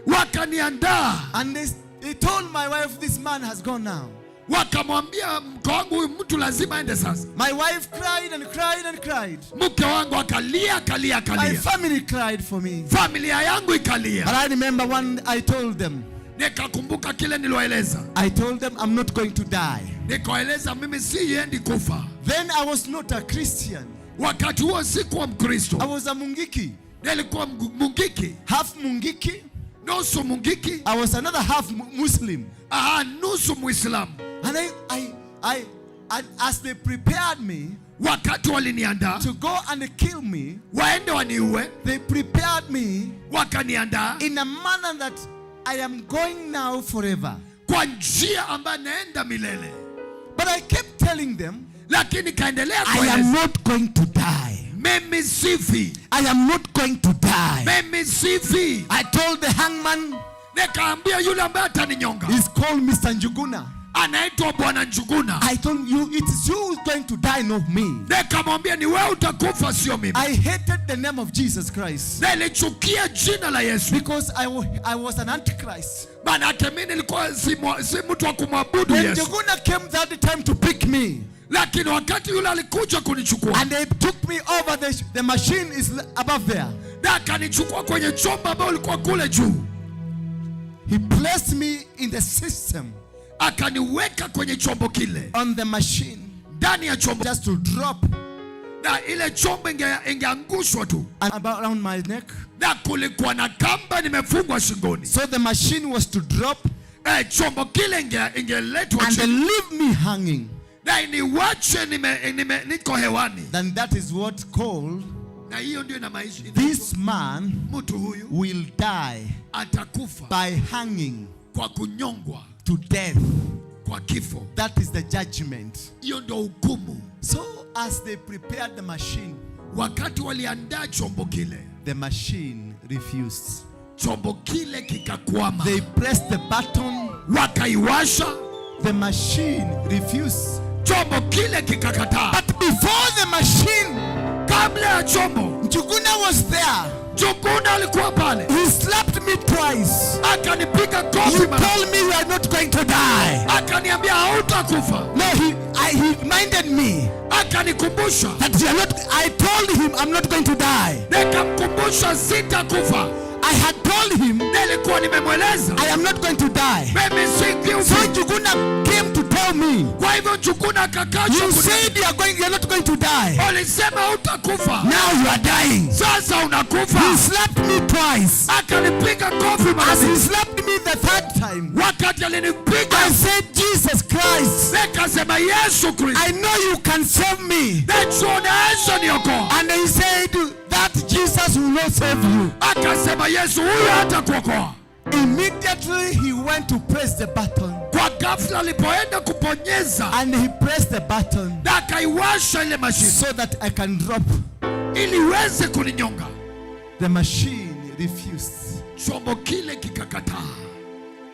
Wakaniandaa. And they told my wife, "This man has gone now." Wakamwambia mke wangu huyu mtu lazima aende sasa. My wife cried and cried and cried. Mke wangu akalia akalia My akalia. family cried for me. Familia yangu ikalia. But I remember one I told them. Nikakumbuka kile niliwaeleza. I told them, "I'm not going to die." Nikawaeleza mimi siendi kufa. Then I was not a Christian. Wakati huo sikuwa Mkristo. I was a Mungiki. Nilikuwa Mungiki. Half Mungiki. Nusu Mungiki. I was another half Muslim. Aha, nusu Muislamu. And as they prepared me Wakati waliniandaa to go and kill me, waende waniue, they prepared me wakaniandaa in a manner that I am going now forever. Kwa njia ambayo naenda milele. But I kept telling them, Lakini kaendelea I am kueleza, not going to die. Mimi sifi, I am not going to die. Mimi sifi. I told the hangman, Nikaambia yule ambaye ataninyonga, he's called Mr. Njuguna. Anaitwa Bwana Njuguna. I told you, it is you who's going to die, not me. Nikamwambia ni wewe utakufa, sio mimi. I hated the name of Jesus Christ Nilichukia jina la Yesu, because I was an antichrist. Maanake mimi nilikuwa si mtu wa kumwabudu When Yesu. Njuguna came that time to pick me, Lakini wakati yule alikuja kunichukua and they took me over, the machine is above there. Na akanichukua kwenye chombo ambayo ulikuwa kule juu, He placed me in the system akaniweka kwenye chombo kile, on the machine ndani ya chombo, just to drop na ile chombo ingeangushwa tu, and about around my neck. Na kulikuwa na kamba nimefungwa shingoni. So the machine was to drop Chombo kile ingeletwa and they chini leave me hanging. Na iniwache niko hewani. Then that is what called Na hiyo ndio ina maisha. This man Mtu huyu will die atakufa by hanging kwa kunyongwa to death. Kwa kifo. That is the judgment. Hiyo ndio hukumu. So as they prepared the machine, Wakati waliandaa chombo kile, the machine refused. Chombo kile kikakwama. They pressed the button, Wakaiwasha, the machine refused. Chombo kile kikakataa. But before the machine, Kabla ya chombo, Njuguna was there. Njuguna alikuwa pale. He slapped me twice. Akanipiga kofi You mara. told me you are not going to die. Akaniambia hautakufa. No, he reminded me Akanikumbusha. That you are not. I told him I'm not going to die. Nikamkumbusha sitakufa. I had told him Nilikuwa nimemweleza I am not going to die. Mimi sikiufi. So Njuguna came to tell me, Kwa hivyo Njuguna akakaja you said you are not going to die. Ulisema hutakufa. Now you are dying. Sasa unakufa. He slapped me twice. Akanipiga kofi mara As he mbili. slapped me the third time, Wakati alinipiga, I said, Jesus Christ, nikasema Yesu Kristo, I know you can save me. Najua unaweza niokoa. And he said that Jesus will not save you. Akasema Yesu huyu hatakuokoa. Immediately he went to press the button. Kwa ghafla alipoenda kubonyeza, And he pressed the button na akaiwasha ile mashine so that I can drop. Ili iweze kuninyonga. The machine refused. Chombo kile kikakataa.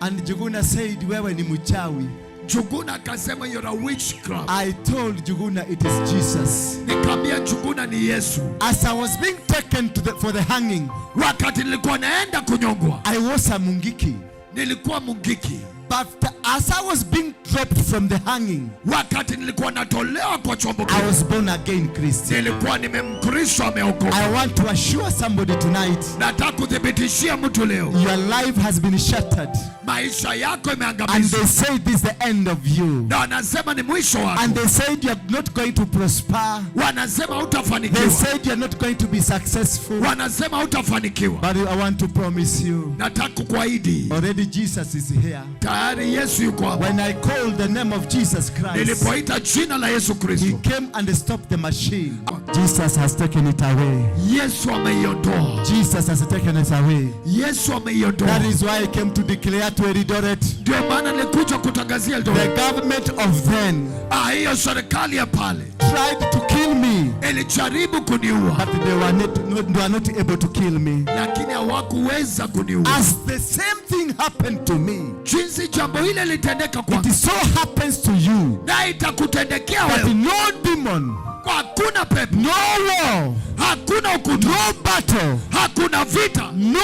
And Njuguna said, wewe ni mchawi. Njuguna akasema you're a witchcraft. I told Njuguna it is Jesus. Nikamwambia Njuguna ni Yesu. As I was being taken for the hanging, Wakati nilikuwa naenda kunyongwa, I was a Mungiki. Nilikuwa Mungiki. But as I was being dropped from the hanging, Wakati nilikuwa natolewa kwa chombo I kile, was born again Christian. Nilikuwa nimemkristo ameokoka. I want to assure somebody tonight, Nataka kuthibitishia mtu leo, your life has been shattered. Maisha yako And imeangamizwa. they say this is the end of you. Na wanasema ni mwisho wako. And they said you are not going to prosper. Wanasema hutafanikiwa. They said you are not going to be successful. Wanasema hutafanikiwa. But I want to promise you, Nataka kukuahidi, already Jesus is here. Tayari Yesu yuko hapa. When I called the name of Jesus Christ, Nilipoita jina la Yesu he Kristo, came and stopped the machine. Jesus has taken it away. Yesu ameiondoa. Jesus has taken it away. Yesu ameiondoa. That is why I came to declare to Eldoret, Ndio maana nilikuja kutangazia Eldoret. The government of then Hiyo serikali ya pale tried to kill me, ilijaribu kuniua, but they were not able to kill me. Lakini hawakuweza kuniua. As the same thing happened to me, Jinsi jambo hile litendeka kwangu, it so happens to you na itakutendekea that wewe. no demon, Hakuna pepo, no war, hakuna ukuta, no battle, hakuna vita, no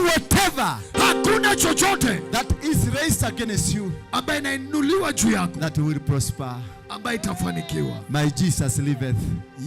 whatever hakuna chochote that is raised against you ambaye inainuliwa juu yako that will prosper. Ambaye itafanikiwa. My Jesus liveth.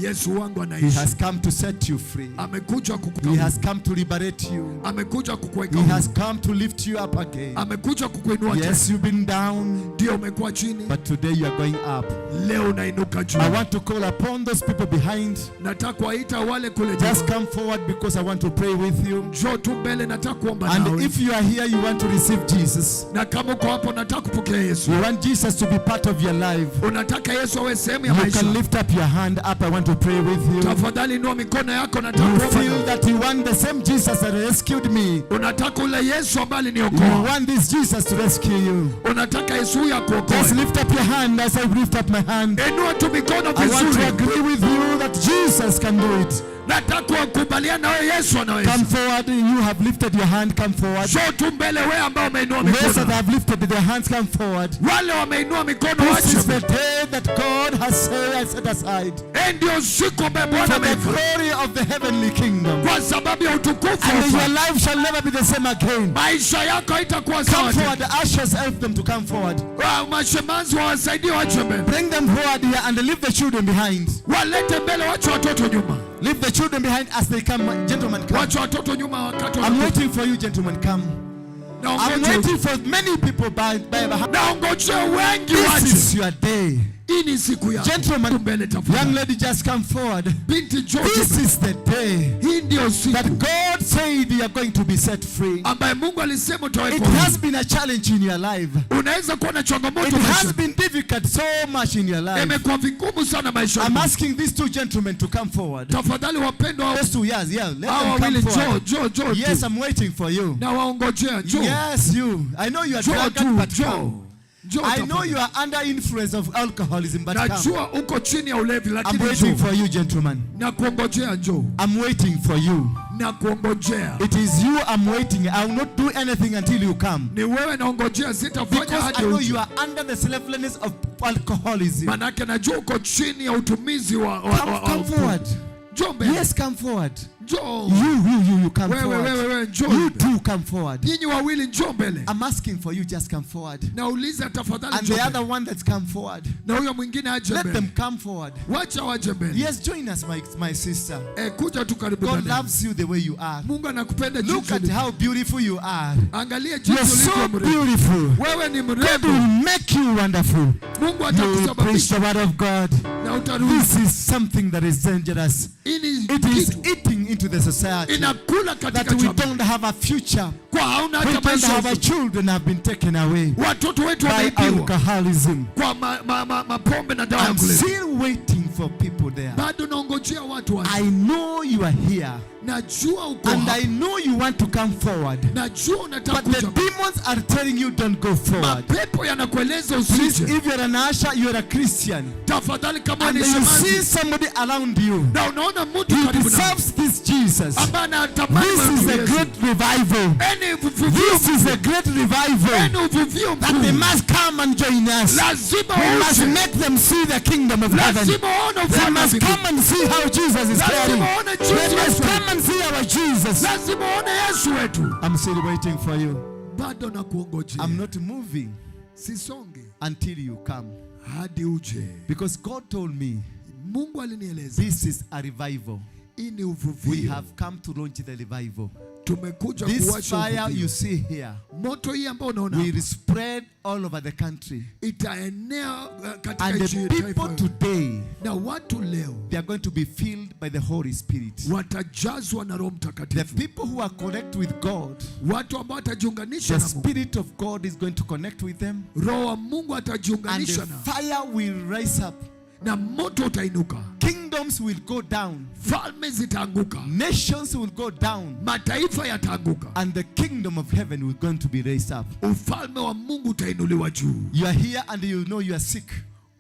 Yesu wangu He anaishi. has come to set you free. Amekuja He kukutoa. has come to liberate you. Amekuja kukuweka He huru. has come to lift you up again. Amekuja kukuinua tena. Yes, you've been down, Ndio umekuwa chini, but today you are going up. Leo unainuka juu. I want to call upon those people behind. Nataka kuwaita wale kule juu. Just come forward because I want to pray with you. Njoo tu mbele, nataka kuomba And nawe. if you you are here, you want to receive Jesus. Na kama uko hapo unataka kupokea Yesu, You want Jesus to be part of your life. Unataka Yesu awe sehemu ya You maisha, can lift up your hand up. I want to pray with you. Tafadhali inua mikono yako, nataka You kuomba feel nawe. that you want the same Jesus that rescued me. Unataka ule Yesu ambaye You aliniokoa, want this Jesus to rescue you. Unataka Yesu huyu Just akuokoe. lift up your hand as I lift up my hand. Inua tu mikono I want to vizuri. Agree with you that Jesus can do it. Nataka kukubaliana na wewe, Yesu anaweza. Come forward. You have lifted your hand. Come forward. Njoo tu mbele wewe ambao umeinua Those that mikono. Have lifted their hands, come forward. Wale wameinua mikono This is wache. the day that God has set aside Hii ndio siku ambayo Bwana for the ameifanya glory of the heavenly kingdom. Kwa sababu ya utukufu wa And your ufalme. Life shall never be the same again. Maisha yako haitakuwa sawa Come tena. forward. The ushers, help them to come forward. Mashemazi wawasaidie wache mbele. Bring them forward here and leave the children behind. Walete mbele, wache watoto nyuma. Leave the children behind as they come. Gentlemen, come. Wache watoto nyuma wakati I'm wanakuja. Waiting for you, gentlemen. Come. I'm Naongoje. Waiting for many people by behind. Naongojea wengi This wache. Is your day. Hii ni siku yako. Gentlemen, Mbele tafadhali. young lady, just come forward. Binti njoo. This is the day Hii ndio that siku God said you are going to be set free. Ambaye Mungu alisema It utawekwa huru. Has been a challenge in your life. Unaweza kuwa na changamoto It has maishani. Been difficult so much in your life. Imekuwa vigumu sana maishani. I'm asking these two gentlemen to come forward. Tafadhali wapendwa Those two, yes, yeah, let hawa them come wawili njoo, forward. njoo, njoo Yes, tu. I'm waiting for you. Na waongojea njoo. Yes, you. I know you are Njoo drunkard, tu, but njoo. come. Njoo I know tafadhali. You are under influence of alcoholism, but come. Najua uko chini ya ulevi I'm lakini waiting njoo. For you, gentlemen. Nakuongojea njoo. I'm waiting for you. Nakuongojea. It is you I'm waiting. I will not do anything until you come. Ni wewe naongojea, sitafanya Because hadi I know uje. You are under the slaveliness of alcoholism. Manake najua uko chini ya utumizi wa Come, wa, come forward. Njoo mbele. Yes, come forward. Njoo. You come Wewe, forward. Wewe, wewe, njoo You mbele. too come forward. Nyinyi wawili njoo mbele. I'm asking for you, just come forward. Nauliza tafadhali And njoo the mbele. Other one that's come forward. Na huyo mwingine aje Let mbele. Them come forward. Wacha waje mbele. Yes, join us, my sister. Eh, kuja tu karibu God dada. Loves you the way you are. Mungu anakupenda Look jinsi at ulivyo. How beautiful you are. Angalia jinsi You're so ulivyo mrembo. Beautiful. Wewe ni God mrembo. Will make you wonderful. Mungu You will preach atakusababisha the word of God. Na utarudi. This is something that is dangerous. Hii ni It is kitu eating into the society inakula that katika we jamii. Don't have a future. Kwa hauna We hata don't maisha have our mazuri. Children have been taken away Watoto wetu by wameibiwa alcoholism. Kwa mapombe na dawa ya I'm kulevya. Still waiting for people there. Bado naongojea watu wa. I know you are here. Najua uko And hapa. I know you want to come forward. Najua unataka But the kuja. Demons are telling you don't go forward. Mapepo yanakueleza Please, usije. if you're an usher, you're a Christian. Tafadhali kama And ni you shemasi see somebody around you. Na unaona mtu He karibu nawe deserves this Jesus. Ambaye anatamani This is wewe a Yesu. Great revival. Eni uvuvio This is a great revival. Eni uvuvio That they mkuu. Must come and join us. Lazima We must uje. Make them see the kingdom of heaven. Lazima waone They ufalme wa must mbinguni. Come and see how Jesus is Lazima caring. waone They jinsi must Yesu. Come and see our Jesus. Lazima waone Yesu wetu. I'm still waiting for you. Bado nakuongojea. I'm not moving Sisongi until you come. Hadi uje. Because God told me Mungu alinieleza this is a revival. Hii ni We uvuvio. Have come to launch the revival. Tumekuja This kuwasha fire uvuvio. You see here Moto hii ambao unaona will hapa, spread all over the country. Itaenea katika And the nchi people taifa. Today, Na watu leo they are going to be filled by the Holy Spirit. Watajazwa na Roho The Mtakatifu. People who are connect with God, Watu ambao watajiunganisha the na Mungu. Spirit of God is going to connect with them. Roho wa Mungu And the atajiunganisha na Fire will rise up. Na moto utainuka. Kingdoms will go down. Falme zitaanguka. Nations will go down. Mataifa yataanguka. And the kingdom of heaven will going to be raised up. Ufalme wa Mungu utainuliwa juu. You are here and you know you are sick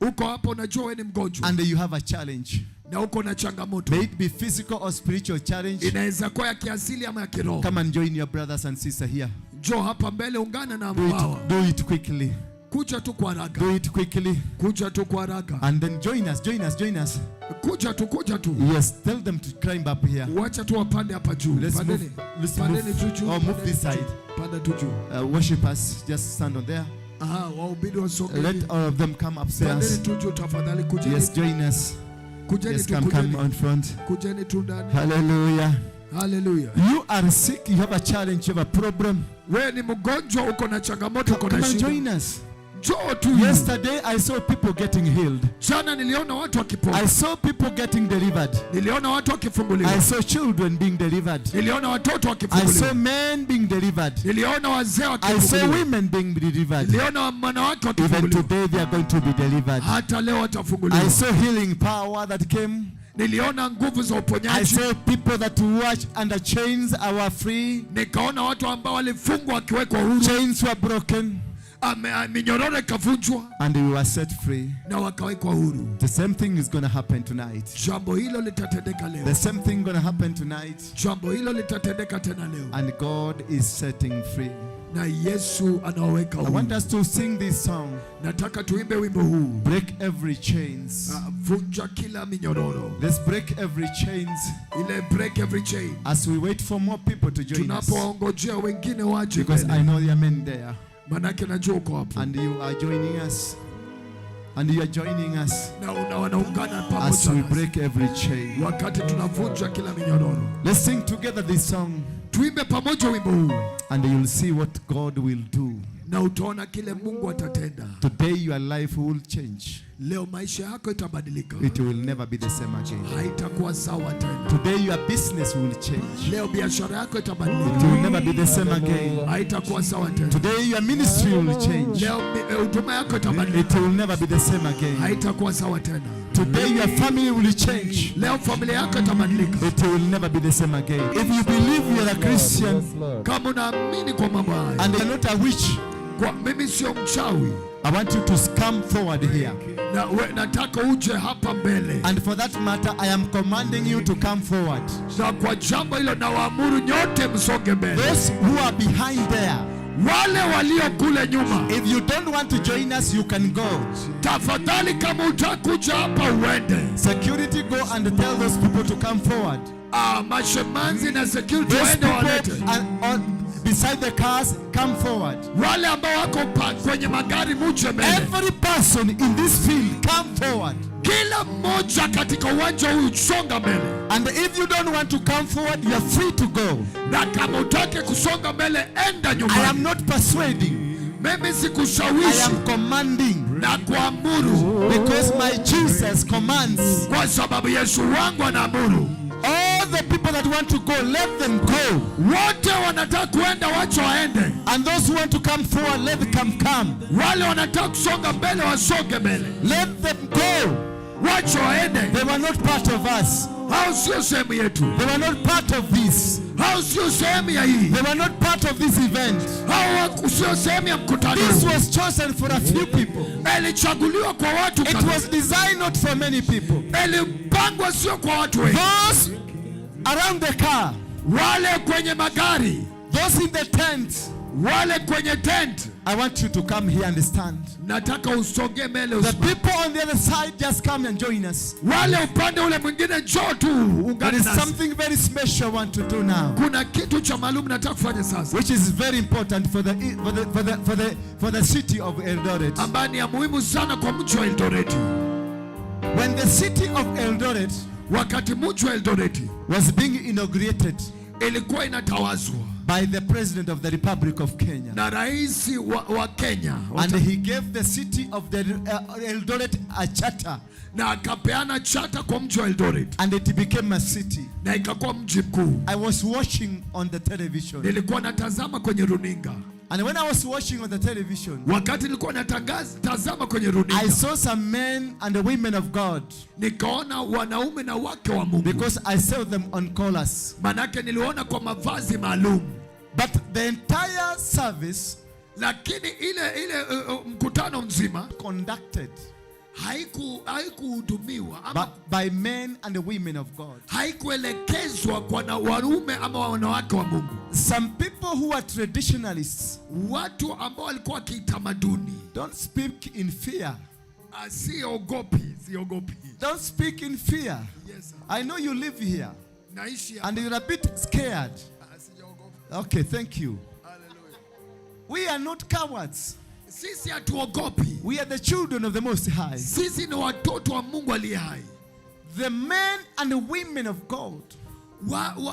Uko hapo unajua wewe ni mgonjwa and you have a challenge. Na uko na changamoto. May it be physical or spiritual challenge. Inaweza kuwa ya kiasili ama ya kiroho. Come and join your brothers and sisters here. Njoo hapa mbele, ungana na Do hawa. it, do it quickly. Kuja tu kwa haraka. Do it quickly. Kuja tu kwa haraka. And then join us, join us, join us. Kuja tu, kuja tu. Yes, tell them to climb up here. Wacha tu wapande hapa juu. Let's Pandeni. Move. Let's Pandeni move. tu juu. Or move this Pandeni side. juu. Panda tu juu. Worshippers, just stand on there. Aha, wahubiri wasonge. Let all of them come upstairs. Pandeni tu juu tafadhali, kujeni. Yes, join us. Kujeni Yes, tu, come, come kujeni. on front. Kujeni tu ndani. Hallelujah. Hallelujah. You are sick, you have a challenge, you have a problem. Wewe ni mgonjwa, uko na changamoto, uko Come na and shida. Join us. Njoo tu. Yesterday I saw people getting healed. Jana niliona watu wakipona. I saw people getting delivered. Niliona watu wakifunguliwa. I saw children being delivered. Niliona watoto I wakifunguliwa. saw men being delivered. Niliona wazee I saw wakifunguliwa. women being delivered. Niliona wanawake Even wakifunguliwa. today they are going to be delivered. Hata leo watafunguliwa. I saw healing power that came. Niliona nguvu za I uponyaji. saw people that were under chains are free. Nikaona watu ambao walifungwa wakiwekwa huru. Chains were broken Minyororo ikavunjwa and we were set free. na wakawekwa huru. The same thing is going to happen tonight. Jambo hilo litatendeka leo. The same thing going to happen tonight. Jambo hilo litatendeka tena leo, And God is setting free. Na Yesu anawaweka I want huru. us to sing this song. Nataka tuimbe wimbo huu. Break every chains. Ah, vunja kila minyororo, Let's break every chains ile break every chain, as we wait for more people to join us. tunapoongojea wengine waje Because mbele. I know there are men there. Manake najua uko hapo And you are joining us. And you are joining us na wanaungana as pamoja we nasi break every chain. wakati tunavunja kila minyororo. Let's sing together this song Tuimbe pamoja wimbo huu and you'll see what God will do. Na utaona kile Mungu atatenda. Today your life will change. Leo maisha yako itabadilika, It will never be the same again. Haitakuwa sawa tena. Today your business will change. Leo biashara yako It itabadilika, will never be the same again. Haitakuwa sawa tena. Today your ministry will change. Leo huduma yako itabadilika, It will never be the same again. Haitakuwa sawa tena. Today your family will change. Leo familia yako itabadilika. It will never be the same again. If you believe you are a Christian Kama unaamini kwa mambo haya, and you're not a witch, kwa mimi sio mchawi, I want you to come forward here. Na nataka uje hapa mbele. And for that matter, I am commanding you to come forward. Na kwa jambo hilo nawaamuru nyote msonge mbele. Those who are behind there, Wale walio kule nyuma, if you don't want to join us, you can go. Tafadhali kama utakuja hapa uende. Security, go and tell those people to come forward. Ah, mashemanzi na security Those waende walete. people beside the cars, come forward. Wale ambao wako kwenye magari muje mbele. Every person in this field, come forward. Kila mmoja katika uwanja huu songa mbele, And if you don't want to come forward, you are free to go. Na kama utake kusonga mbele, enda I am nyumbani. not persuading. Mimi I sikushawishi am commanding. Na kuamuru, Because my Jesus commands. Kwa sababu Yesu wangu anaamuru. All the people that want to go, let them go. Wote wanataka kuenda, wacha waende. And those who want to come forward, let them come. Wale wanataka kusonga mbele, wasonge mbele, Let them go. Wacha waende. They were not part of us. Hao sio sehemu yetu, They were not part of this. Hao sio sehemu ya hii, They were not part of this event. Hao sio sehemu ya mkutano This huu. was chosen for a few people. Ilichaguliwa kwa watu It kadhaa. was designed not for many people. Ilipangwa sio kwa watu wengi. Those around the car, Wale kwenye magari, those in the tent, wale kwenye tent, I want you to come here and stand. Nataka usonge mbele The usimame. people on the other side, just come and join us. Wale upande ule mwingine njoo tu There ungane is nasi. something very special I want to do now, Kuna kitu cha maalum nataka kufanya sasa which is very important for the city of Eldoret. ambayo ni ya muhimu sana kwa mji wa Eldoret. When the city of Eldoret Wakati mji wa Eldoret was being inaugurated ilikuwa inatawazwa by the President of the Republic of Kenya, na rais wa Kenya and he gave the city of the Eldoret a charter, na akapeana chata kwa mji wa Eldoret and it became a city. Na ikakuwa mji mkuu. I was watching on the television, Nilikuwa natazama kwenye runinga. And when I was watching on the television, Wakati nilikuwa natangaza tazama kwenye I runinga, saw some men and the women of God nikaona wanaume na wake wa Mungu, because I saw them on collars. Manake niliona kwa mavazi maalum. But the entire service Lakini ile mkutano mzima conducted haikuhudumiwa ama by men and the women of God. Haikuelekezwa kwa na wanaume ama wanawake wa Mungu. Some people who are traditionalists Watu ambao walikuwa kitamaduni, don't speak in fear. Ah, siogopi, siogopi. Don't speak in fear. Yes, sir. I know you live here Naishi hapa. And you're a bit scared. Ah, sijaogopa. Okay, thank you. Hallelujah. We are not cowards. Sisi hatuogopi. We are the children of the Most High. Sisi ni watoto wa Mungu aliye hai. The men and the women of God,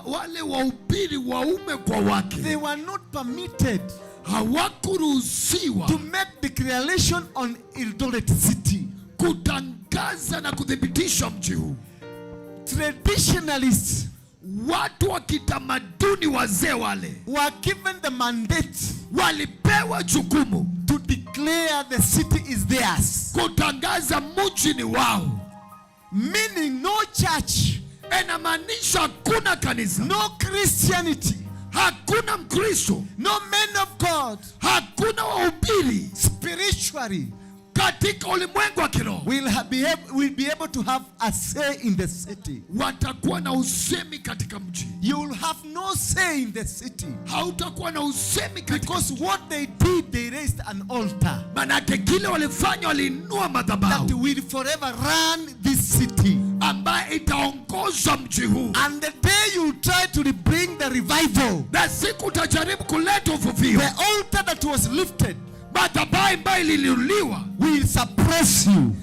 Wale wahubiri waume kwa wake they were not permitted Hawakuruhusiwa to make declaration on Eldoret city. Kutangaza na kuthibitisha mji huu. Traditionalists Watu wa kitamaduni, wazee wale, were given the mandate walipewa jukumu to declare the city is theirs. Kutangaza mji ni wao. Meaning no church, Inamaanisha hakuna kanisa, no Christianity, hakuna Mkristo, no man of God, hakuna wahubiri spiritually katika ulimwengu wa kiroho will be able to have a say in the city. Watakuwa na usemi katika mji. You will have no say in the city. Hautakuwa na usemi katika Because what they did, they raised an altar manake kile walifanya, waliinua that madhabahu will forever run this city. Ambaye itaongoza mji huu. And the day you try to bring the revival, Na siku utajaribu kuleta uvuvio, the altar that was lifted madhabahu ambayo iliinuliwa will suppress you.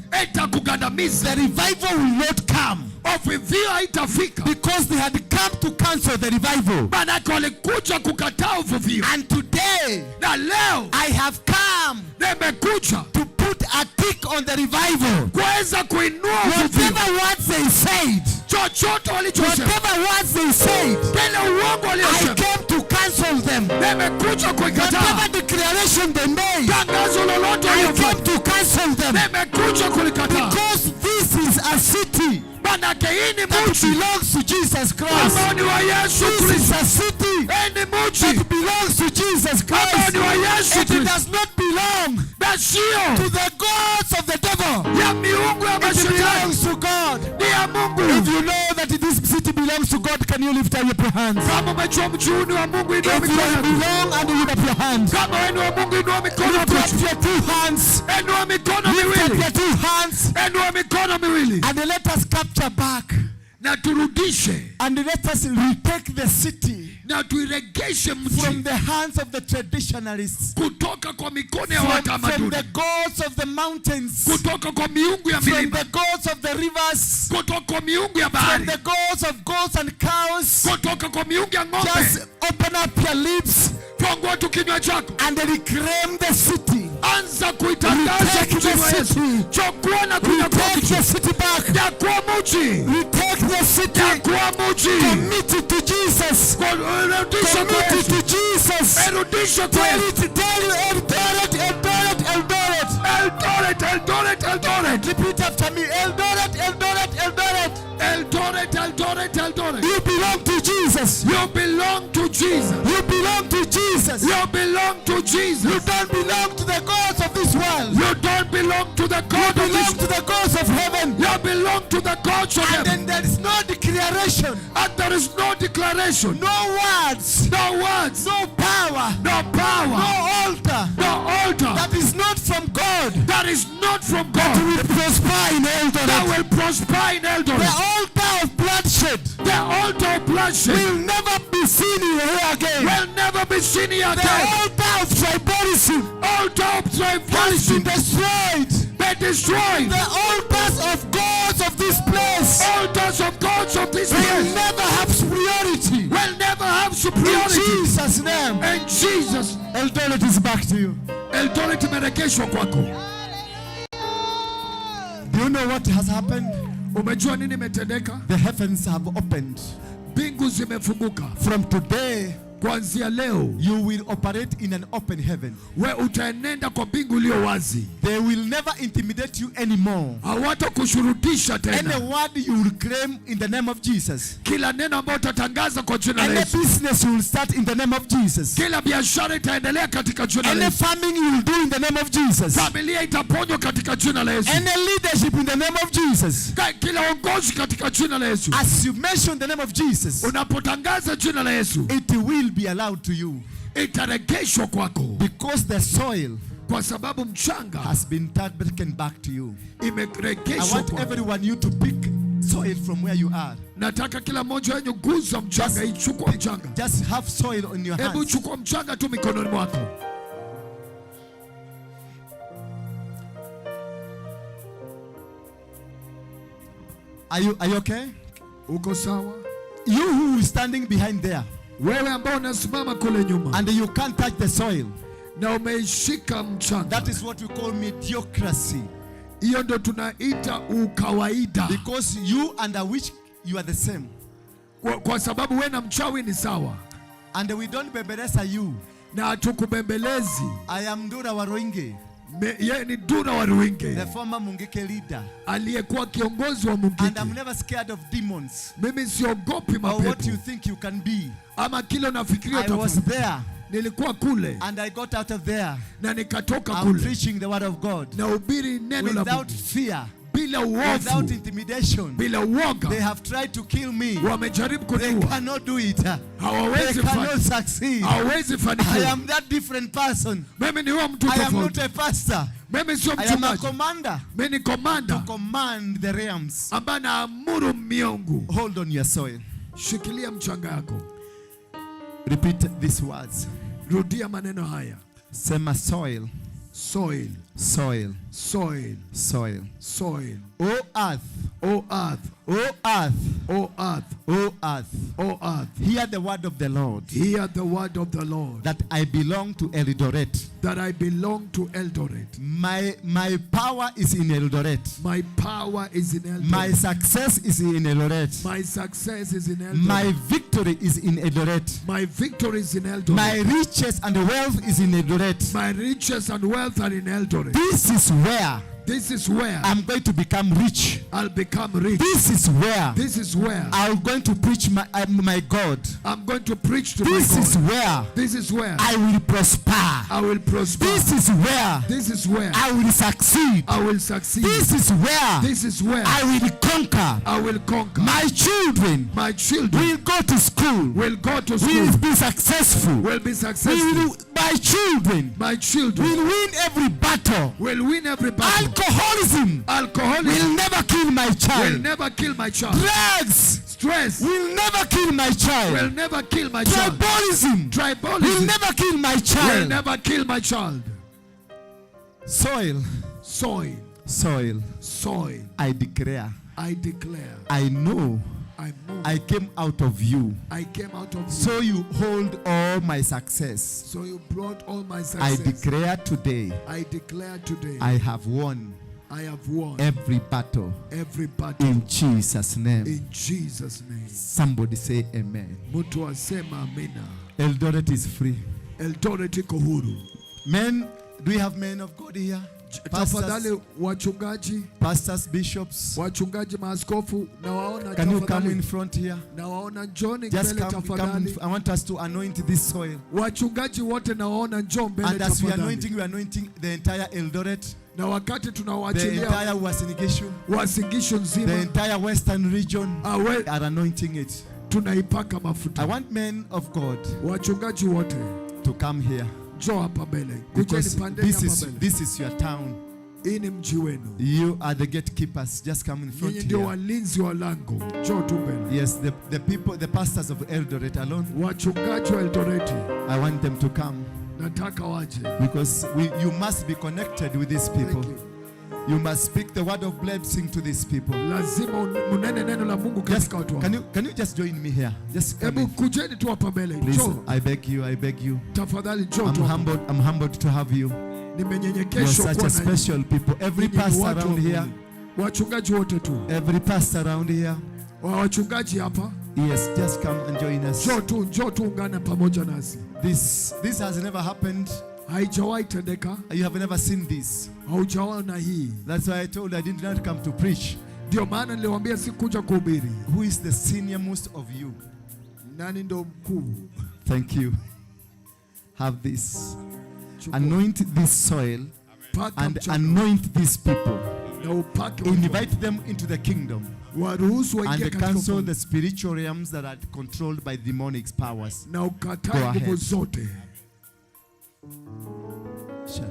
Itakugandamiza. The revival will not come Uvuvio haitafika because they had come to cancel the revival. Manake walikuja kukataa uvuvio. And today, Na leo I have come nimekuja to put a tick on the revival. Kuweza kuinua uvuvio. Whatever words they said, Chochote walichosema, whatever words they said, kile uongo I waliosema, came to cancel them. Nimekuja kuikataa. Whatever declaration they made, Tangazo lolote I waliofanya, came to cancel them. Nimekuja kulikataa. Because this is a city Manake hii ni that mji belongs to Jesus Christ. Ambao ni wa Yesu This is Kristo. a city Hii ni mji that belongs to Jesus ambao Christ. ni wa Yesu It Kristo, does not belong na sio to the gods of the devil. Ya miungu ya It mashetani, belongs to God. Ni ya Mungu. If you know that this city belongs to God, can you lift up your hands? Kama umejua mji huu ni wa Mungu, inua If you mikono yako. belong and lift up your hands. Kama wewe ni wa Mungu, inua mikono Lift yako. up your two hands. Inua mikono Lift up miwili. your two hands. Inua mikono miwili And let us capture back. Na turudishe And let us retake the city na tuiregeshe from mji the hands of the traditionalists. Kutoka kwa mikono ya From watamaduni, the gods of the mountains. Kutoka kwa miungu ya From milima, the gods of the rivers. Kutoka kwa miungu ya From bahari, the gods of goats and cows. Kutoka kwa miungu ya ng'ombe. Just open up your lips Fungua tu kinywa chako and reclaim the city. Anza kuitangaza Retake mji the wa Yesu. city. Chukua na kunyakua Retake mji. the city back. Nyakua mji. Retake the city. Nyakua mji. Commit it to Jesus. Rudisha kwa Commit it Yesu. to Jesus. Rudisha kwa Tell Yesu. it, tell you, Eldoret, Eldoret, Eldoret. Eldoret, Eldoret, Eldoret. Repeat after me. Eldoret, Eldoret, Eldoret. Eldoret, Eldoret, Eldoret. You belong to Jesus. You belong to Jesus. You belong to Jesus. You belong to Jesus. You don't belong to the gods of this world. You don't belong to the You God of belong this to the gods of heaven. You belong to the gods of And heaven. then there is no declaration, And there is no declaration, no words, no words, no power, no power, no altar no altar that is not from God that is not from that God will prosper in that Eldoret. Will prosper in The Eldoret. Altar of bloodshed The altar of bloodshed will never be seen here again. Will never be seen here The again. Altar of tribalism Altar of has been tribalism destroyed. Be destroyed. The altars of gods of this place Altars of gods of this will place never have superiority. Will never have In superiority. Jesus' name. In Jesus. Eldoret is back to you. Eldoret imeregeshwa kwako. Do you know what has happened? Umejua nini imetendeka? The heavens have opened. Mbingu zimefunguka. From today, Kuanzia leo, you will operate in an open heaven. We utaenenda kwa mbingu iliyo wazi. They will never intimidate you anymore. Hawatakushurutisha Any tena. Word you will claim in the name of Jesus. Kila neno ambayo utatangaza kwa jina la Any Yesu. Business you will start in the name of Jesus. Kila biashara itaendelea katika jina la Any Yesu. Farming you will do in the name of Jesus. Familia itaponywa katika jina la Yesu. Any leadership in the name of Jesus. Kila uongozi katika jina la Yesu. As you mention the name of Jesus, Unapotangaza jina la Yesu, it will be allowed to you. Itaregeshwa kwako. Because the soil Kwa sababu mchanga has been taken back to you. I imeregeshwa want kwako. Everyone you to pick soil from where you are. Nataka kila mmoja wenyu guza mchanga, ichukua mchanga. Just have soil on your Hebu hands. Chukua mchanga tu mikononi mwako. Are you okay? Uko sawa? You who is standing behind there Wewe ambao unasimama kule nyuma and you can't touch the soil, Na umeishika mchanga. That is what we call mediocrity. Hiyo ndo tunaita ukawaida. Because you and a witch, you are the same. Kwa sababu we na mchawi ni sawa. And we don't bembeleza you. Na hatukubembelezi. I am Ndura Waruinge, Yeye ni Ndura Waruinge, the former Mungiki leader. Aliyekuwa kiongozi wa And Mungiki. I'm never scared of demons Mimi siogopi or what mapepo you think you can be. Ama kile unafikiria I was utafanya. there Nilikuwa kule and I got out of there. Na nikatoka I'm kule. preaching the word of God Nahubiri neno la without Mungu fear, bila without uofu, intimidation. Bila They uoga. have tried to kill me. Wamejaribu They kuniua, cannot do it. They hawawezi cannot succeed. Hawawezi I fanikiwa. am that different person. Mimi ni huyo mtu I am not tofauti. a pastor. Mimi sio I am a mchungaji, commander mimi ni komanda to command the realms. Ambaye naamuru miungu. Hold on your soil. Shikilia mchanga yako. Repeat these words. Rudia maneno haya. Sema soil, Soil, soil, soil, soil. Soil. O earth, O earth, O earth, O earth, O earth. O earth. Hear the word of the Lord. Hear the word of the Lord. That I belong to Eldoret. That I belong to Eldoret. My power is in Eldoret. My power is in Eldoret. My success is in Eldoret. My success is in Eldoret. My victory is in Eldoret. My victory is in Eldoret. My riches and wealth is in Eldoret. My riches and wealth are in Eldoret. This is where This is where I'm going to become rich. I'll become rich. This is where This is where I'm going to preach my God. I'm going to preach to This my is God. Where This is where I will prosper. I will prosper. This is where This is where I will succeed. I will succeed. This is where This is where I will conquer. I will conquer. My children My children will go to school, will go to school, will be successful. Will be successful. My children My children will win every battle. Will win every battle. Alcoholism Alcoholism will never kill my will child. Never kill my child. Drugs Stress will never kill my will child. Never kill my child. Tribalism will Tribalism never kill my will child. Never kill my child. Soil, Soil, soil, soil. I declare, I declare, I know I move. I came out of you. I came out of you. So you hold all my success. So you brought all my I success. declare today, I declare today, I have won I have won every battle every battle in Jesus' name. In Jesus' name. Somebody say amen. Mtu asema amina. Eldoret is free. Eldoret iko huru. Men, do we have men of God here? Pastors, Tafadhali wachungaji, pastors, bishops, wachungaji, maaskofu, nawaona can you come in tafadhali. Front here? Nawaona njoni Just mbele come, come. tafadhali. I want us to anoint this soil. Wachungaji wote nawaona njoo mbele And as we are tafadhali. anointing, we are anointing the entire Eldoret, Na wakati the tunawaachilia entire Uasin Gishu, Uasin Gishu the nzima entire Western region awe, are anointing it. Tunaipaka I mafuta. Want men of God Wachungaji wote to come here njoo hapa mbele, kujeni, because pandeni this hapa is mbele. This is your town. Hii ni mji wenu. You are the gatekeepers. Just come in front Nyinyi ndio here. Walinzi wa lango, njoo tu mbele. Yes, the people, the pastors of Eldoret alone. Wachungaji wa Eldoreti, I want them to come nataka waje. Because you must be connected with these people. Thank you. You must speak the word of blessing to these people. Lazima munene neno la Mungu Just, katika watu can wao. you just join me here? Just come Hebu in. kujeni tu hapa mbele. Please, Njoo. I beg you, I beg you. Tafadhali njoo I'm tu hapa. humbled. I'm humbled to have you. You are Nimenyenyekeshwa such kuwa a na special people. Every nyinyi ni pastor watu wa around here, Mungu. Wachungaji wote tu. Every pastor around here. Wachungaji hapa. Yes, just come and join us. Njoo tu, njoo tu ungane pamoja nasi. This has never happened. Haijawahi tendeka. You have never seen this. Haujaona hii. That's why I told you I did not come to preach. Ndio maana niliwaambia sikuja kuhubiri. Who is the senior most of you? Nani ndo mkuu? Thank you. Have this. Chukua. Anoint this soil Paka and mchanga anoint these people. Na upake watu. Invite them into the kingdom Waruhusu waingie and katika cancel ufalme. The spiritual realms that are controlled by demonic powers. Na Go ukatae ahead. nguvu zote. Sure.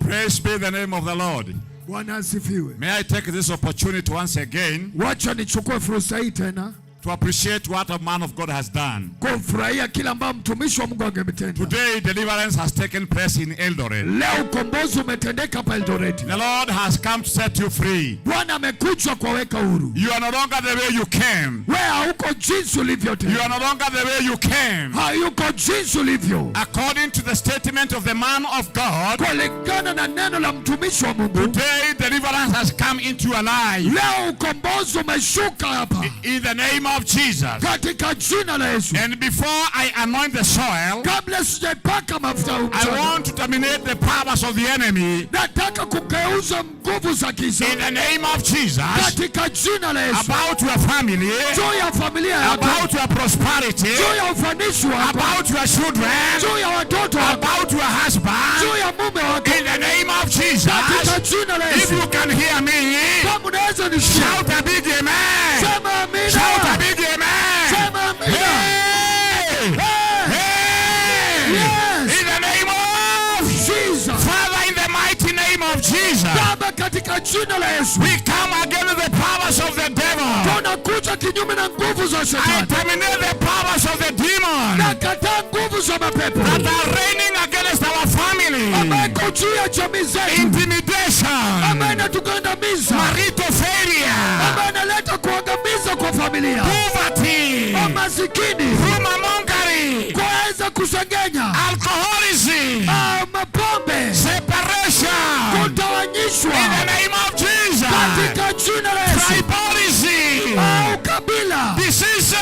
Praise be the name of the Lord. Bwana asifiwe. May I take this opportunity once again Wacha nichukue fursa hii tena To appreciate what a man of God has done. Kufurahia kila ambao mtumishi wa Mungu angemetenda. Today, deliverance has taken place in Eldoret. Leo ukombozi umetendeka hapa Eldoret. The Lord has come to set you free. Bwana amekuja kuwaweka huru. You are no longer the way you came. Wewe hauko jinsi ulivyo You tena, are no longer the way you came. hayuko jinsi ulivyo. According to the statement of the man of God, Kulingana na neno la mtumishi wa Mungu, today deliverance has come into your life. Leo ukombozi umeshuka hapa In the name of Jesus. Katika jina la Yesu. And before I anoint the soil, Kabla sijaipaka mafuta ya I mchanga, want to terminate the powers of the enemy nataka kugeuza nguvu za giza in the name of Jesus katika jina la Yesu about your family, juu ya familia yako, about your prosperity, juu ya ufanisi wako, about your children, juu ya watoto wako, about your husband, juu ya mume wako in the name of Jesus. Katika jina la If Yesu. you can hear me, Kama unaweza nisikia, shout a big amen. sema amina. Shout a big amen. Sema amina. Hey! Hey! Hey! Yes. In the name of Jesus. Father, in the mighty name of Jesus, Baba, katika jina la Yesu, we come against the powers of the devil. Tunakuja kinyume na nguvu za I shetani. terminate the powers of the demon Nakataa nguvu za mapepo that are reigning against our family. Ambayo iko juu ya jamii zetu, Intimidation, ambayo inatukandamiza, marital failure, ambayo inaleta kuangamiza kwa familia, poverty, umasikini, rumor mongering, kuweza kusengenya, alcoholism, mapombe, separation. Kutawanyishwa In the name of Jesus, katika jina la Yesu, tribalism, ukabila, diseases,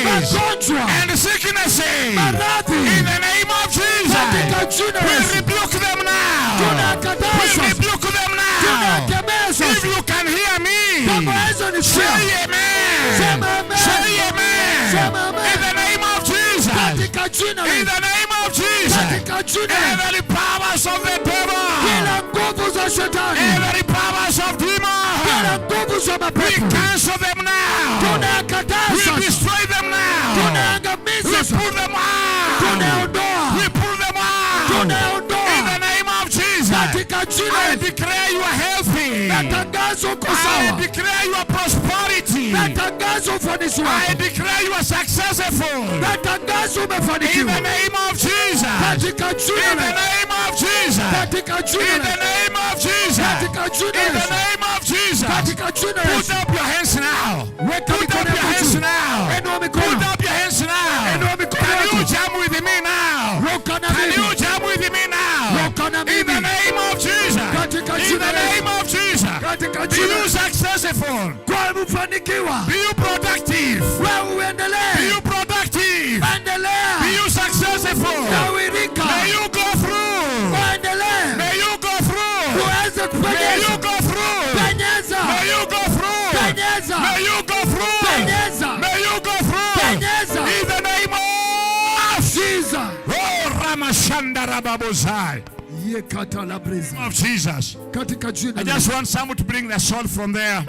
magonjwa, and sicknesses. Maradhi, In the name of Jesus, katika jina la we Yesu, rebuke them now. Tunakataa We sasa, rebuke them now. Tunakemea If sasa. you can hear me, Kama unaweza nisikia, say amen. Sema amen. Say amen. Sema amen. In the name of Jesus. Katika jina la In Yesu, the name of Jesus. Katika jina la Yesu, Every powers of the devil. Kila nguvu za shetani, Every powers of demon. Kila nguvu za We mapepo, cancel them now. Tunakataa We sasa, destroy them now. Tunaangamiza We sasa, pull them out. Tunaondoa, We pull them out. Tunaondoa In the name of Jesus. Katika jina la I Yesu. declare you are healthy. Natangaza uko I sawa, declare your prosperity. Natangaza ufanisi I wako, declare you are successful. Natangaza In the umefanikiwa name of Jesus. Katika jina In la the Yesu, name of Jesus. Katika jina In la the Yesu, name of Jesus. Katika jina la In the Yesu, name of Jesus. Katika jina la Put Yesu. up your hands now. Weka Put up mikono your yako hands juu. now. Inua Put mikono. up your hands now. Inua mikono Can you yako. jam with me now? Ruka na Can mimi. you jam with me now? Ruka na In the mimi. name of Jesus. Katika In jina the la Yesu. name of Jesus. Katika Be jina you successful. Kwa kufanikiwa. Be you productive. Wewe Be uendelee. you productive. Endelea. Be you successful. Nawirika. May you go through. Uendelee. May you go through. Uweze May kupenyeza. you go through. Penyeza. May you go through. Penyeza. May you go through. Penyeza. May you go through. Penyeza. In the name of Jesus. Oh, Ramashanda Rababozai. Yekata la breza. Of Jesus. Katika jina I la just want someone to bring the salt from there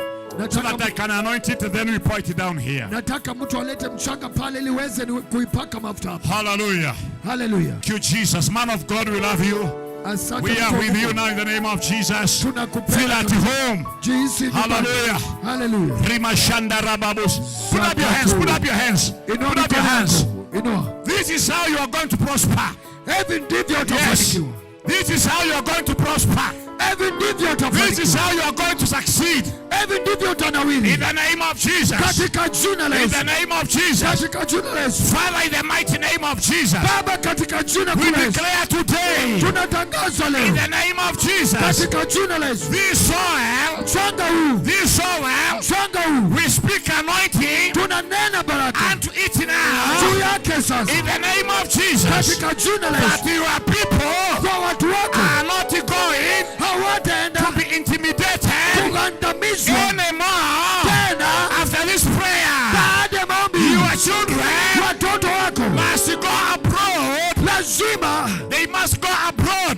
so that I can anoint it and then we pour it down here. Nataka mtu alete mchanga pale ili uweze kuipaka mafuta hapa. Hallelujah. Hallelujah. Thank you, Jesus. Man of God, we love you. Asante We are mtu wa with Mungu. you now in the name of Jesus. Tunakupenda. Feel at home. Jinsi nyumbani. Hallelujah. Hallelujah. Rimashanda Rababos. Put up your hands. Put up your hands. Inua Put up your mikono hands. yako. Inua. This is how you are going to prosper. Hivi ndivyo Yes. utafanikiwa. This is how you are going to prosper. Hivi ndivyo This is utafanikiwa. how you are going to succeed. Hivi ndivyo utanawiri. In the name of Jesus. Katika jina la In Yesu. the name of Jesus. Katika jina la Yesu. Father, in the mighty name of Jesus. Baba, katika jina We kuu la Yesu. declare today. Tunatangaza In leo. the name of Jesus. Katika jina la Yesu. This soil, Mchanga huu. this soil, Mchanga huu. we speak anointing Tunanena baraka unto it now. juu yake sasa. In the name of Jesus. Katika jina la That Yesu. your people Kwa watu wako are not going hawataenda to be intimidated kugandamizwa anymore tena after this prayer. baada ya maombi. Your children Watoto wako must go abroad. lazima They must go abroad.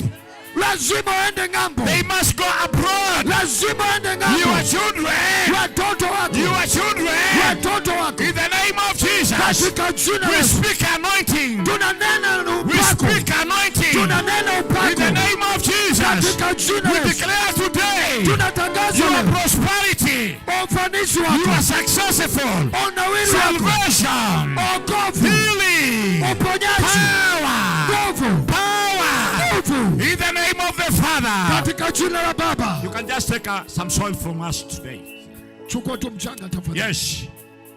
lazima waende ng'ambo, They must go abroad. lazima waende Your ng'ambo. children, Watoto wako, your children, watoto wako in the name of Jesus, katika jina la we Yesu speak anointing. tunanena We upako, speak anointing. Tunanena In the upako name of Jesus, katika jina we la Yesu. declare today, today Tunatangaza your leo prosperity, ufanisi you wako, are successful, unawiri wako, salvation, wokovu, healing, uponyaji, power, nguvu, power. nguvu, In the name of the Father. katika jina la Baba. You can just take some soil from us today. Chukua tu mchanga tafadhali.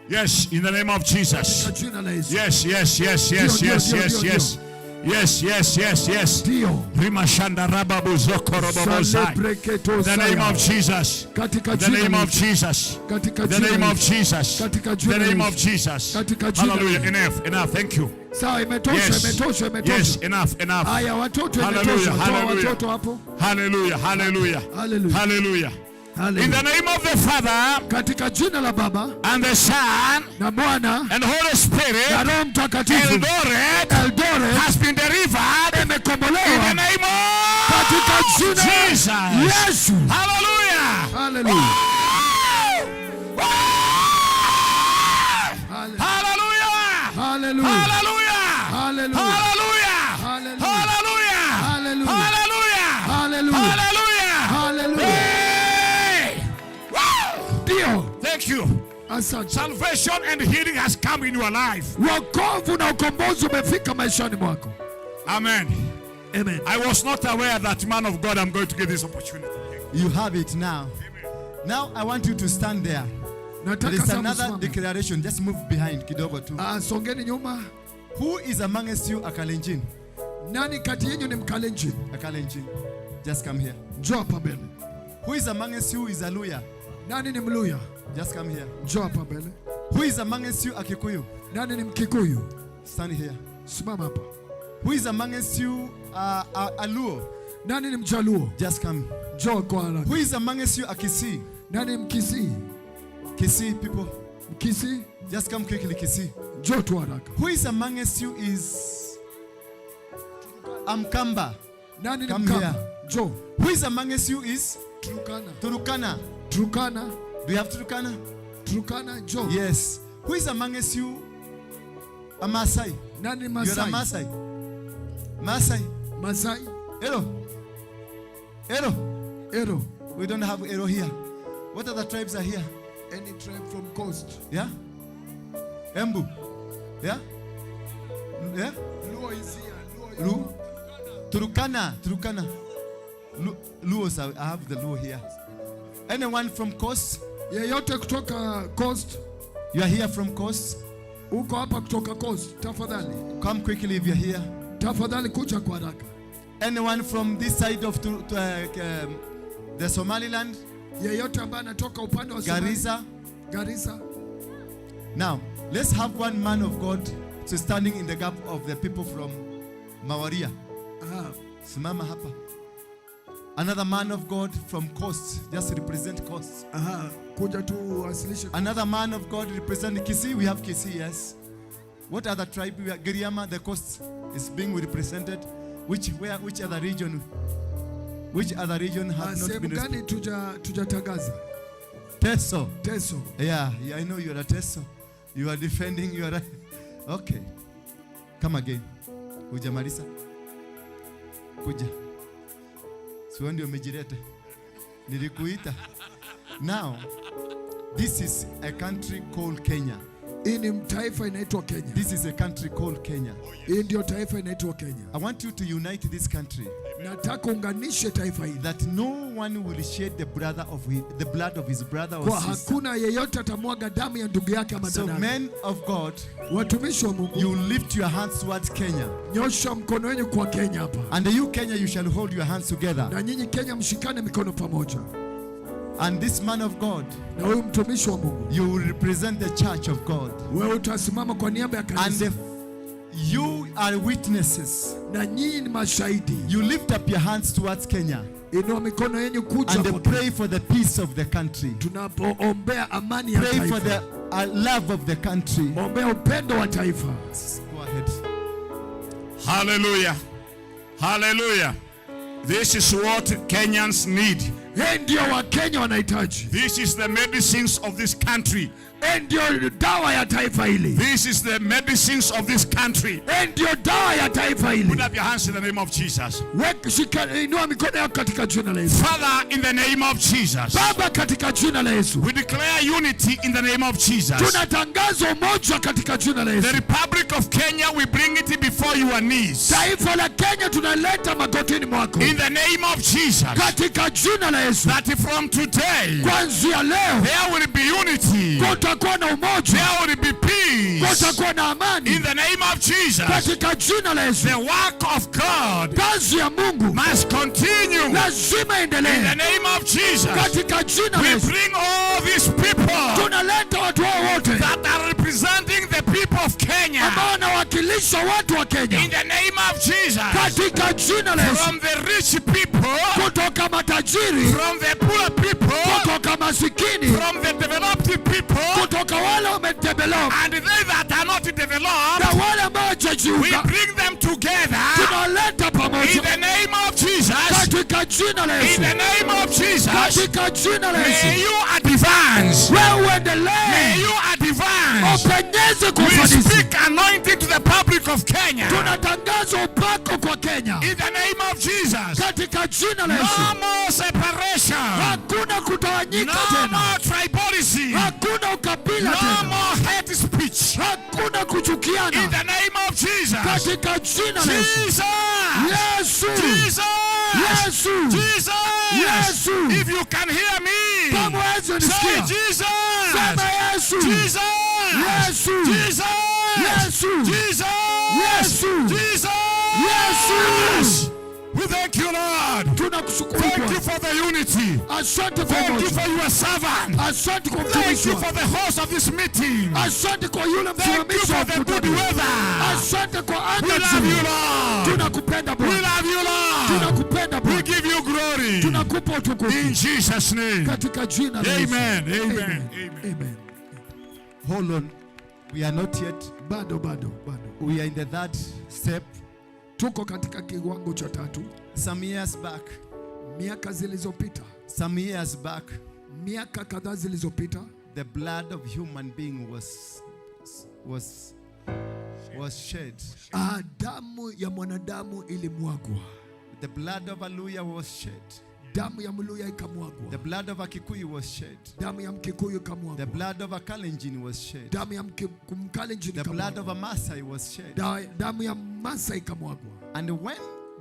Yes, in the name of Jesus. Katika jina la Yesu. Yes, Ndio, yes, ndio, yes, ndio, yes. Yes. Ndio. Rimashanda rababu zokorobobozai. Salebreketo In the name saya. of Jesus. Katika The jina name la of Yesu. Jesus. Katika The jina name la of Yesu. Jesus. Katika The jina la name of Yesu. Jesus. Katika jina la Hallelujah. Yesu. Enough, enough. Thank you. Sawa, imetosha, Yes. imetosha, Yes, imetosha. enough, enough. Haya, watoto Hallelujah, imetosha. Toa hallelujah. watoto hapo. Hallelujah, hallelujah. Hallelujah. Hallelujah. In the Hallelujah. name of the Father Katika jina la Baba and the Son na Mwana and Holy na Spirit, Roho Mtakatifu. Eldoret Eldoret has been delivered in the imekombolewa name of katika jina la Jesus. Yesu. Hallelujah. Hallelujah. Hallelujah. Hallelujah. Hallelujah. Hallelujah. Hallelujah. Hallelujah. Hallelujah. Hallelujah. Hallelujah. Hallelujah. Hallelujah. Hallelujah. Hey! Woo! Ndio. Thank you. Asante. Salvation and healing has come in your life. Wokovu na ukombozi umefika maishani mwako. Amen. Amen. I was not aware that, man of God, I'm going to get this opportunity. You have it now. Now I want you to stand there. There Nataka is sasa another msimame. declaration. Just move behind kidogo tu. Ah, songeni nyuma. Who is amongst you a Kalenjin? Nani kati yenu ni Mkalenjin? A Kalenjin. Just come here. Njoo hapa mbele. Who is amongst you is a Luya? Nani ni Mluya? Just come here. Njoo hapa mbele. Who is amongst you a Kikuyu? Nani ni Mkikuyu? Stand here. Simama hapa. Who is amongst you a Luo? Nani ni Mjaluo? Just come. Njoo kwa haraka. Who is amongst you a Kisii? Nani ni Mkisii? Kisii people. Mkisii? Just come quickly, Kisii. Njoo tu haraka. Who is amongst you is Amkamba? Nani ni Come Mkamba? here. Njoo. Who is amongst you is Turkana. Turukana? Turkana. Do you have Turukana? Turkana, njoo. Yes. Who is amongst you a Maasai? Nani ni You're a Masai? Maasai. Maasai. Masai. Ero. Ero. Ero. We don't have Ero here. What other tribes are here? Any tribe from coast. Yeah? Embu. Yeah? Yeah? Luo is here. Luo is Lu? Turukana. Turukana. Luos, I have the Luo here. Anyone from coast? Yeyote kutoka coast, You are here from coast? Uko hapa kutoka coast, tafadhali. Come quickly if you're here. Tafadhali kuja kwa haraka. Anyone from this side of the Somaliland? Yeyote ambaye anatoka upande wa Somalia, Garissa? Garissa. Now, let's have one man of God to standing in the gap of the people from Mawaria. Aha. Simama hapa. Another man of God from coast, just represent coast. Aha. Kuja tu wasilishe. Another man of God represent Kisii. We have Kisii, yes. What other tribe? We are Giriama, the coast is being represented. Which other region? Which other region Ah, have not sehemu been gani tujatangaza? Teso. Teso. Yeah, I know you are a Teso. You are defending your right. Okay. Come again. Hujamaliza? Kuja. Si wewe ndio umejileta. Nilikuita. Now, this is a country called Kenya. Hii ni taifa inaitwa Kenya. This is a country called Kenya. Hii ndio taifa inaitwa Kenya. I want you to unite this country Nataka unganishe taifa hili that no one will shed the blood of his brother or kwa sister. hakuna yeyote atamwaga damu ya ndugu yake ama So dada yake. men of God, Watumishi wa Mungu, you lift your hands towards Kenya. Nyosha mkono wenu kwa Kenya hapa, And you Kenya, you shall hold your hands together. Na nyinyi Kenya mshikane mikono pamoja. And this man of God, Na huyu mtumishi wa Mungu, you will represent the church of God. Wewe utasimama kwa niaba ya And kanisa. if you are witnesses, Na nyinyi ni mashahidi. You lift up your hands towards Kenya. Inua mikono yenu kuja And kwa pray for the peace of the country. Tunapoombea amani ya Pray for taifa. the love of the country. Ombea upendo wa taifa. Go ahead. Hallelujah. Hallelujah. This is what Kenyans need. Hii ndio Wakenya wanahitaji. This is the medicines of this country. Hii ndio dawa ya taifa hili. This is the medicines of this country. Hii ndio dawa ya taifa hili. Put up your hands in the name of Jesus. Shika, inua mikono yako katika jina la Yesu. Father, in the name of Jesus, Baba, katika jina la Yesu, we declare unity in the name of Jesus. Tunatangaza umoja katika jina la The Yesu. Republic of Kenya, we bring it before your knees. Taifa la Kenya tunaleta magotini mwako In the name of Jesus, katika jina la Yesu. That from today, Kuanzia leo there will be unity, kutakuwa na umoja, there will be peace. Kutakuwa na amani In the name of Jesus, katika jina la Yesu. The work of God Kazi ya Mungu must continue. Lazima In the endelee name of Jesus, katika jina la we Yesu. Bring all these people Tunaleta watu hao wote that are representing the people of Kenya. Ambao wanawakilisha watu wa Kenya In the name of Jesus, katika jina la Yesu, from the rich people, kutoka matajiri, from the poor people, kutoka masikini, from the developed people, kutoka wale wamedevelop and they that are not developed, na wale ambao we hawajajiunga, bring them together tunaleta in pamoja the name of Jesus. Katika jina la In Yesu, the name of Jesus, katika jina la may Yesu, you advance. Wewe May uendelee, you advance. Upenyeze kwa We ufanisi. Speak anointing to the public of Kenya. Tunatangaza upako kwa Kenya In the name of Jesus. Katika jina la Yesu. No more separation. Hakuna kutawanyika No tena, more tribalism. Hakuna ukabila No tena, more hate speech. Hakuna In kuchukiana the name of Jesus. Katika jina la Yesu. Jesus. Yesu. Jesus. Yesu. Jesus. Yesu. If you can hear me, Kama huwezi say nisikia, Jesus. sema Yesu. Jesus. Yesu. Jesus. Yesu. Jesus. Yesu. Jesus. Yesu. We thank you, Lord. Tunakushukuru Thank you Bwana. For the unity. Asante kwa Thank you umoja. For your servant. Asante kwa Thank mtumishi you wako. For the host of this meeting. Asante kwa yule Thank you msimamizi for wa the good mkutano. weather. Asante kwa We anga love you, nzuri. Lord. Tunakupenda We Bwana. Love you, Lord. Tunakupenda We Bwana. Give you glory. Tunakupa utukufu. In Jesus' name. Katika jina la Yesu. Amen. Amen. Amen. Amen. Amen. Hold on. We are not yet. Bado bado bado. We are in the third step. Tuko katika kiwango cha tatu. Some years back, Miaka zilizopita, some years back, miaka kadhaa zilizopita, the blood of human being was shed. Damu ya mwanadamu ilimwagwa. The blood of a Luhya was shed. Damu ya Mluya ikamwagwa. The blood of a Kikuyu was shed. Damu ya Mkikuyu ikamwagwa. The blood of a Kalenjin was shed. Damu ya Mkalenjin The blood of ikamwagwa. A Maasai was shed. Damu ya Masai ikamwagwa. And when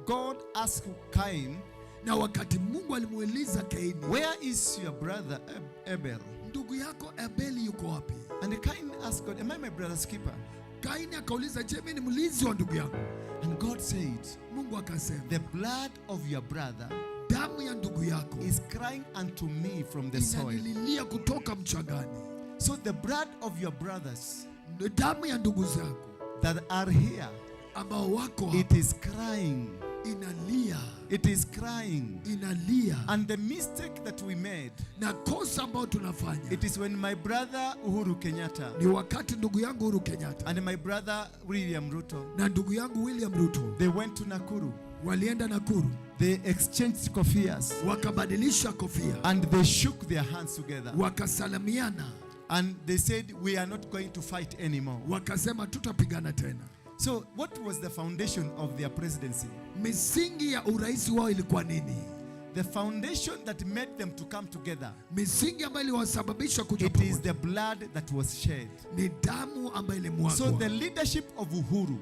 God asked Cain, Na wakati Mungu alimuuliza Kaini, "Where is your brother Abel?" Ndugu yako Abeli yuko wapi? And Cain asked God, "Am I my brother's keeper?" Kaini akauliza, je, mimi ni mlinzi wa ndugu yangu? And God said, Mungu akasema, "The blood of your brother damu ya ndugu yako is crying unto me from the soil." Inanililia kutoka mchangani. So the blood of your brothers Damu ya ndugu zangu that are here, ambao wako hapa it is crying. Inalia, It is crying. Inalia. And the mistake that we made, Na kosa ambao tunafanya it is when my brother Uhuru Kenyatta ni wakati ndugu yangu Uhuru Kenyatta and my brother William Ruto, na ndugu yangu William Ruto they went to Nakuru. Walienda Nakuru, They exchanged kofias wakabadilisha kofia, and they shook their hands together. Wakasalamiana, And they said, "We are not going to fight anymore." Wakasema tutapigana tena. So, what was the foundation of their presidency? Misingi ya urais wao ilikuwa nini? The foundation that made them to come together, Misingi ambayo iliwasababisha kuja it is pamoja the blood that was shed. Ni damu ambayo ilimwagwa. So, the leadership of Uhuru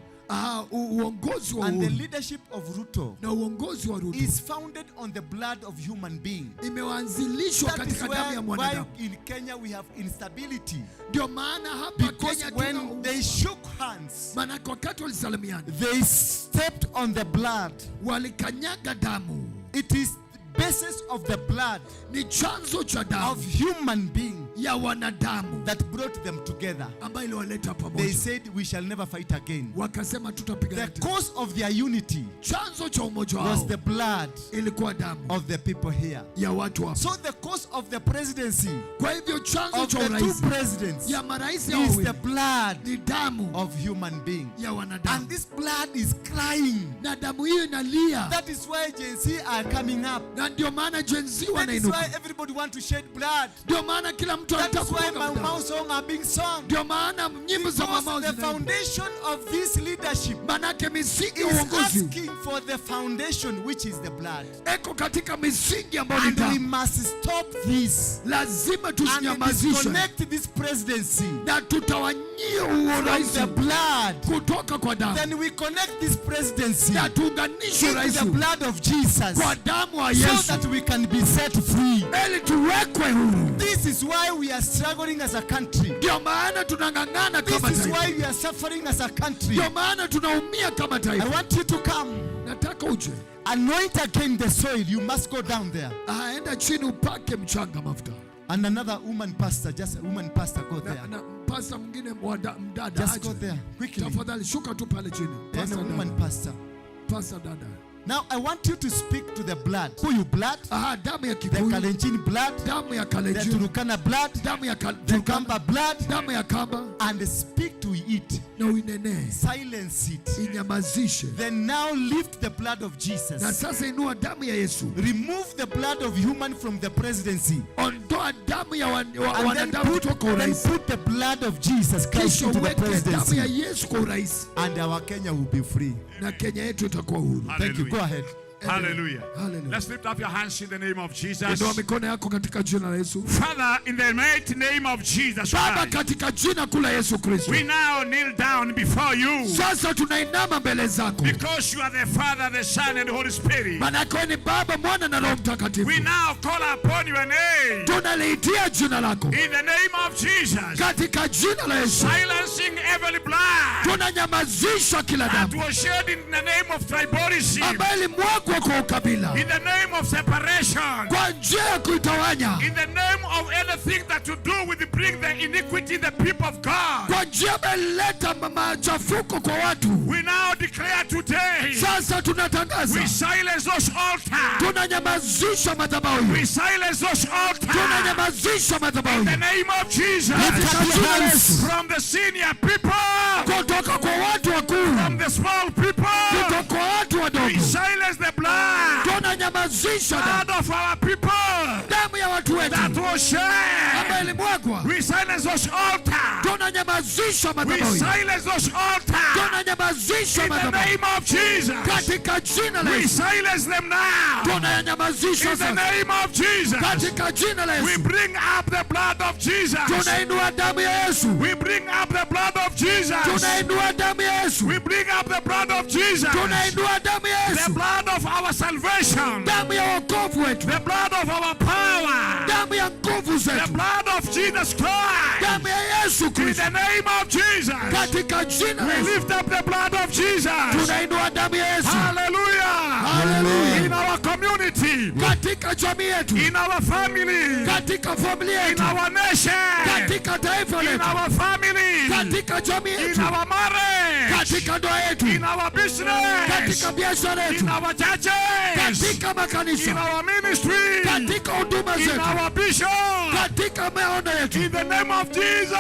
Uongozi wa and the Uhuru leadership of Ruto na uongozi wa Ruto is founded on the blood of human being. Imeanzilishwa That is katika damu ya why mwanadamu. In Kenya we have instability. Ndio maana hapa Because Kenya when tuna they shook hands, maana wakati walisalimiana they stepped on the blood. Walikanyaga damu. It is the basis of the blood Ni chanzo cha damu of human being. Ya Ya wanadamu that brought them together. Ambayo iliwaleta They pamoja. said, "We shall never fight again." Wakasema tutapigana The tena. cause of their unity Chanzo cha umoja was wao the blood ilikuwa damu of the people here. Ya watu hapa. So the cause of the presidency Kwa hivyo chanzo of cha the two urais presidents ya marais hao is the wawili blood ni damu of human being. Ya wanadamu. And this blood is crying. Na damu hiyo inalia. That is why Gen Z are coming up. Na ndio maana Gen Z That is wanainuka. Why everybody want to shed blood. Ndio maana kila mtu That anataka is why kumwaga Mau damu. Mau song are being sung. Ndio maana nyimbo za Because Mau Mau the zinaimbwa. Foundation of this leadership Manake misingi ya is uongozi asking for the foundation, which is the blood. Eko katika misingi ambayo ni And we damu. Must stop this Lazima and tusinyamazishe disconnect this presidency na tutawanyie from urais the blood. Kutoka kwa damu. Then we connect this presidency Na tuunganishe into urais the blood of Jesus kwa damu ya so Yesu that we can be set free. Ili tuwekwe huru. This is why we are struggling as a country. Ndio maana tunang'ang'ana This kama is taifa. Why we are suffering as a country. Ndio maana tunaumia kama I taifa. Want you to come. Nataka uje. Anoint again the soil. You must go down there. Aenda chini upake mchanga mafuta. And another woman pastor, just a woman pastor, go Na, there. na pasta mwingine mdada Just aje. go there quickly. Tafadhali shuka tu pale chini. And a Pasta woman dada. Pastor. Pasta dada. Now I want you to speak to the blood. Who blood? Aha, damu ya The Kikuyu, Kalenjin blood, damu ya the Kalenjin, Turkana blood, damu ya the Turkana, Kamba blood, damu ya Kamba, and speak to it. Na uinenee, Silence it. Inyamazishe. Then now lift the blood of Na Jesus. Sasa inua damu ya Yesu, Remove the blood of human from the presidency. Ondoa damu ya And then wanadamu put, kutoka then urais, put the blood of Jesus Christ kisha into the uweke damu ya presidency. Yesu kwa urais, And our Kenya will be free. Na Kenya yetu itakuwa huru. Thank you. Go ahead. Hallelujah. Hallelujah. Let's lift up your hands in the name of Jesus. Inua mikono yako katika jina la Yesu. Father, in the mighty name of Jesus Baba, Christ, katika jina kuu la Yesu Kristo, we now kneel down before you sasa tunainama mbele zako, because you are the Father, the Son, and the Holy Spirit. maanake wewe ni Baba, Mwana na Roho Mtakatifu. We now call upon your name Tunaliitia jina lako in the name of Jesus, katika jina la Yesu, silencing every blood tunanyamazisha kila that damu was shed in the name of tribalism, ambayo ilimwagwa kwa ukabila, in the name of separation, kwa njia ya kuitawanya, in the name of anything that to do with bring the iniquity in the people of God. Kwa njia ambayo ilileta machafuko kwa watu. We now declare today, Sasa tunatangaza, we silence those altars. Tunanyamazisha madhabahu hiyo, We silence those altars. Tunanyamazisha madhabahu In the hiyo name of Jesus. Katika jina la Yesu. From the senior people, Kutoka kwa watu wakuu, from the small people, kutoka kwa watu wadogo, we silence the blood, tunanyamazisha damu, blood of our people damu ya watu wetu that was shed. Ambayo ilimwagwa. We silence those altars. Tunanyamazisha We madhabahu hiyo, silence those altars. Tunanyamazisha In the madhabahu name of Jesus. Katika jina la We Yesu, silence them now. Tunayanyamazisha In the sasa name of Jesus. Katika jina la We Yesu, bring up the blood of Jesus. Tunainua damu ya Yesu, We bring up the blood of Jesus. Tunainua damu ya Yesu, We bring up the blood of Jesus. Tunainua damu ya The Yesu, blood of our salvation. Damu ya wokovu wetu, The blood of our power. Damu ya nguvu The zetu, blood of Jesus Christ. Damu ya Yesu In Kristo, the name of Jesus. Katika jina la We Yesu, lift up the blood of Jesus. Tunainua damu ya Yesu. Hallelujah. Hallelujah. In our community. Katika jamii yetu, In our family. Katika familia In yetu, our nation. Katika taifa In letu, our family. Katika jamii In yetu, our marriage. Katika ndoa yetu, In our business. Katika biashara yetu, In our churches. Katika In makanisa, our ministry. Katika huduma In zetu, our bishop. Katika maono yetu, In the name of Jesus.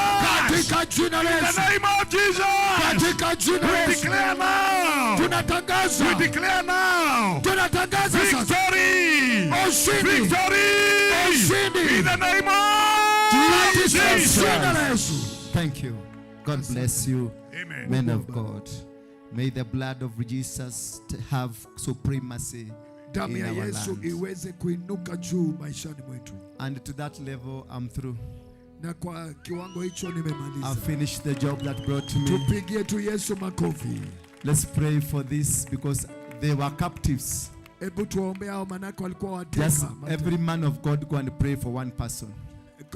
Katika jina la In the Yesu, name of Jesus. Katika jina la We Yesu, declare now. Tunatangaza, We declare now. Tunatangaza sasa Victory. Ushindi, Victory. Ushindi In the name of katika Jesus. jina la Yesu. Thank you. God bless you, Amen. men of God. May the blood of Jesus have supremacy Damu in ya our Yesu land. Iweze kuinuka juu maishani mwetu. And to that level, I'm through. Na kwa kiwango hicho nimemaliza. I've finished the job that brought me. Tupigie tu Yesu makofi. Let's pray for this because they were captives. Hebu tuwaombee hao manake walikuwa wateka. Just every man of God go and pray for one person.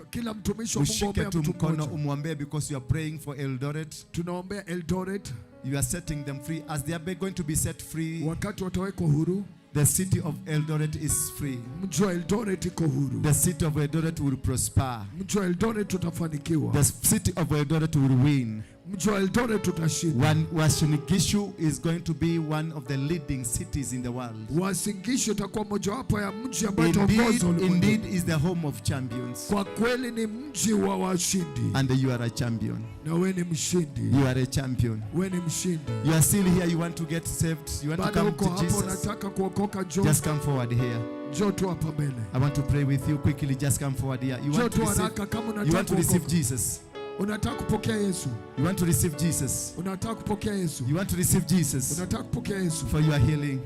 Kila mtumishi wa Mungu Ushike ombea tu mtu mkono mmoja. umwambie because you are praying for Eldoret. Tunaombea Eldoret. You are setting them free. As they are going to be set free, Wakati watawekwa huru, The city of Eldoret is free. Mji wa Eldoret iko huru. The city of Eldoret will prosper. Mji wa Eldoret utafanikiwa. The city of Eldoret will win. Mji wa Eldoret utashinda. Uasin Gishu is going to be one of the leading cities in the world. Uasin Gishu itakuwa mojawapo ya mji ambayo Indeed, itaongoza ulimwengu. indeed is the home of champions. Kwa kweli ni mji wa washindi, And you are a champion. Na wewe ni mshindi. You are a champion. Wewe ni mshindi. You are still here. You want to get saved. You want to Bado come uko to hapo, Jesus. unataka kuokoka, njoo, Just come forward here. Njoo tu hapa mbele. I want to pray with you quickly. Just come forward here. You Njoo want to tu receive, haraka kama you unataka want to receive kuokoka. Jesus. Unataka kupokea Yesu. You want to receive Jesus. Unataka kupokea Yesu. You want to receive Jesus Unataka kupokea Yesu for your healing.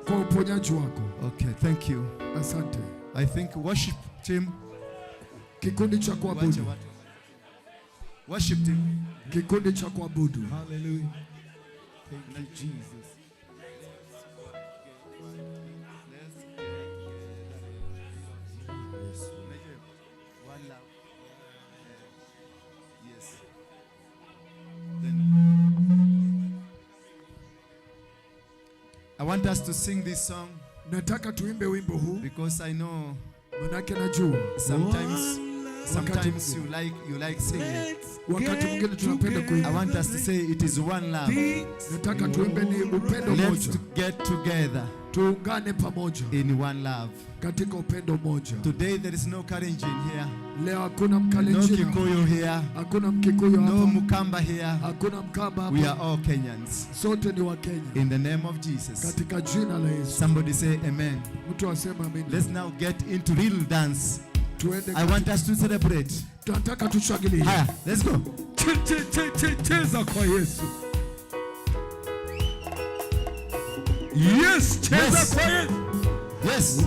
Kwa uponyaji wako. Okay, thank you. Asante. I think worship team. Kikundi cha Wacha kuabudu. watu. Worship team. Kikundi cha kuabudu. Hallelujah. Thank you, Jesus. Let's get together. One love. Yes. Then I want us to sing this song Nataka tuimbe wimbo huu because I know manake najua sometimes you like singing. Wakati mwingine tunapenda I kuimba. Want us to say it is one love. Nataka tuimbe ni upendo Let's moja. Get together Tuungane pamoja in one love. Katika upendo moja. Today there is no Kalenjin here, Leo hakuna no Mkalenjin, Kikuyu here, hakuna Mkikuyu no hapa, Mukamba here. Hakuna Mkamba We are hapa. all Kenyans. Sote ni Wakenya In the name of Jesus. Katika jina la Yesu. Somebody say amen. Mtu asema amina. Let's now get into real dance. Tuende, I want us to celebrate. Tunataka tushangilie. Haya, let's go. Cheza kwa Yesu. Yes, cheza Yes. kwa Yesu. Yes.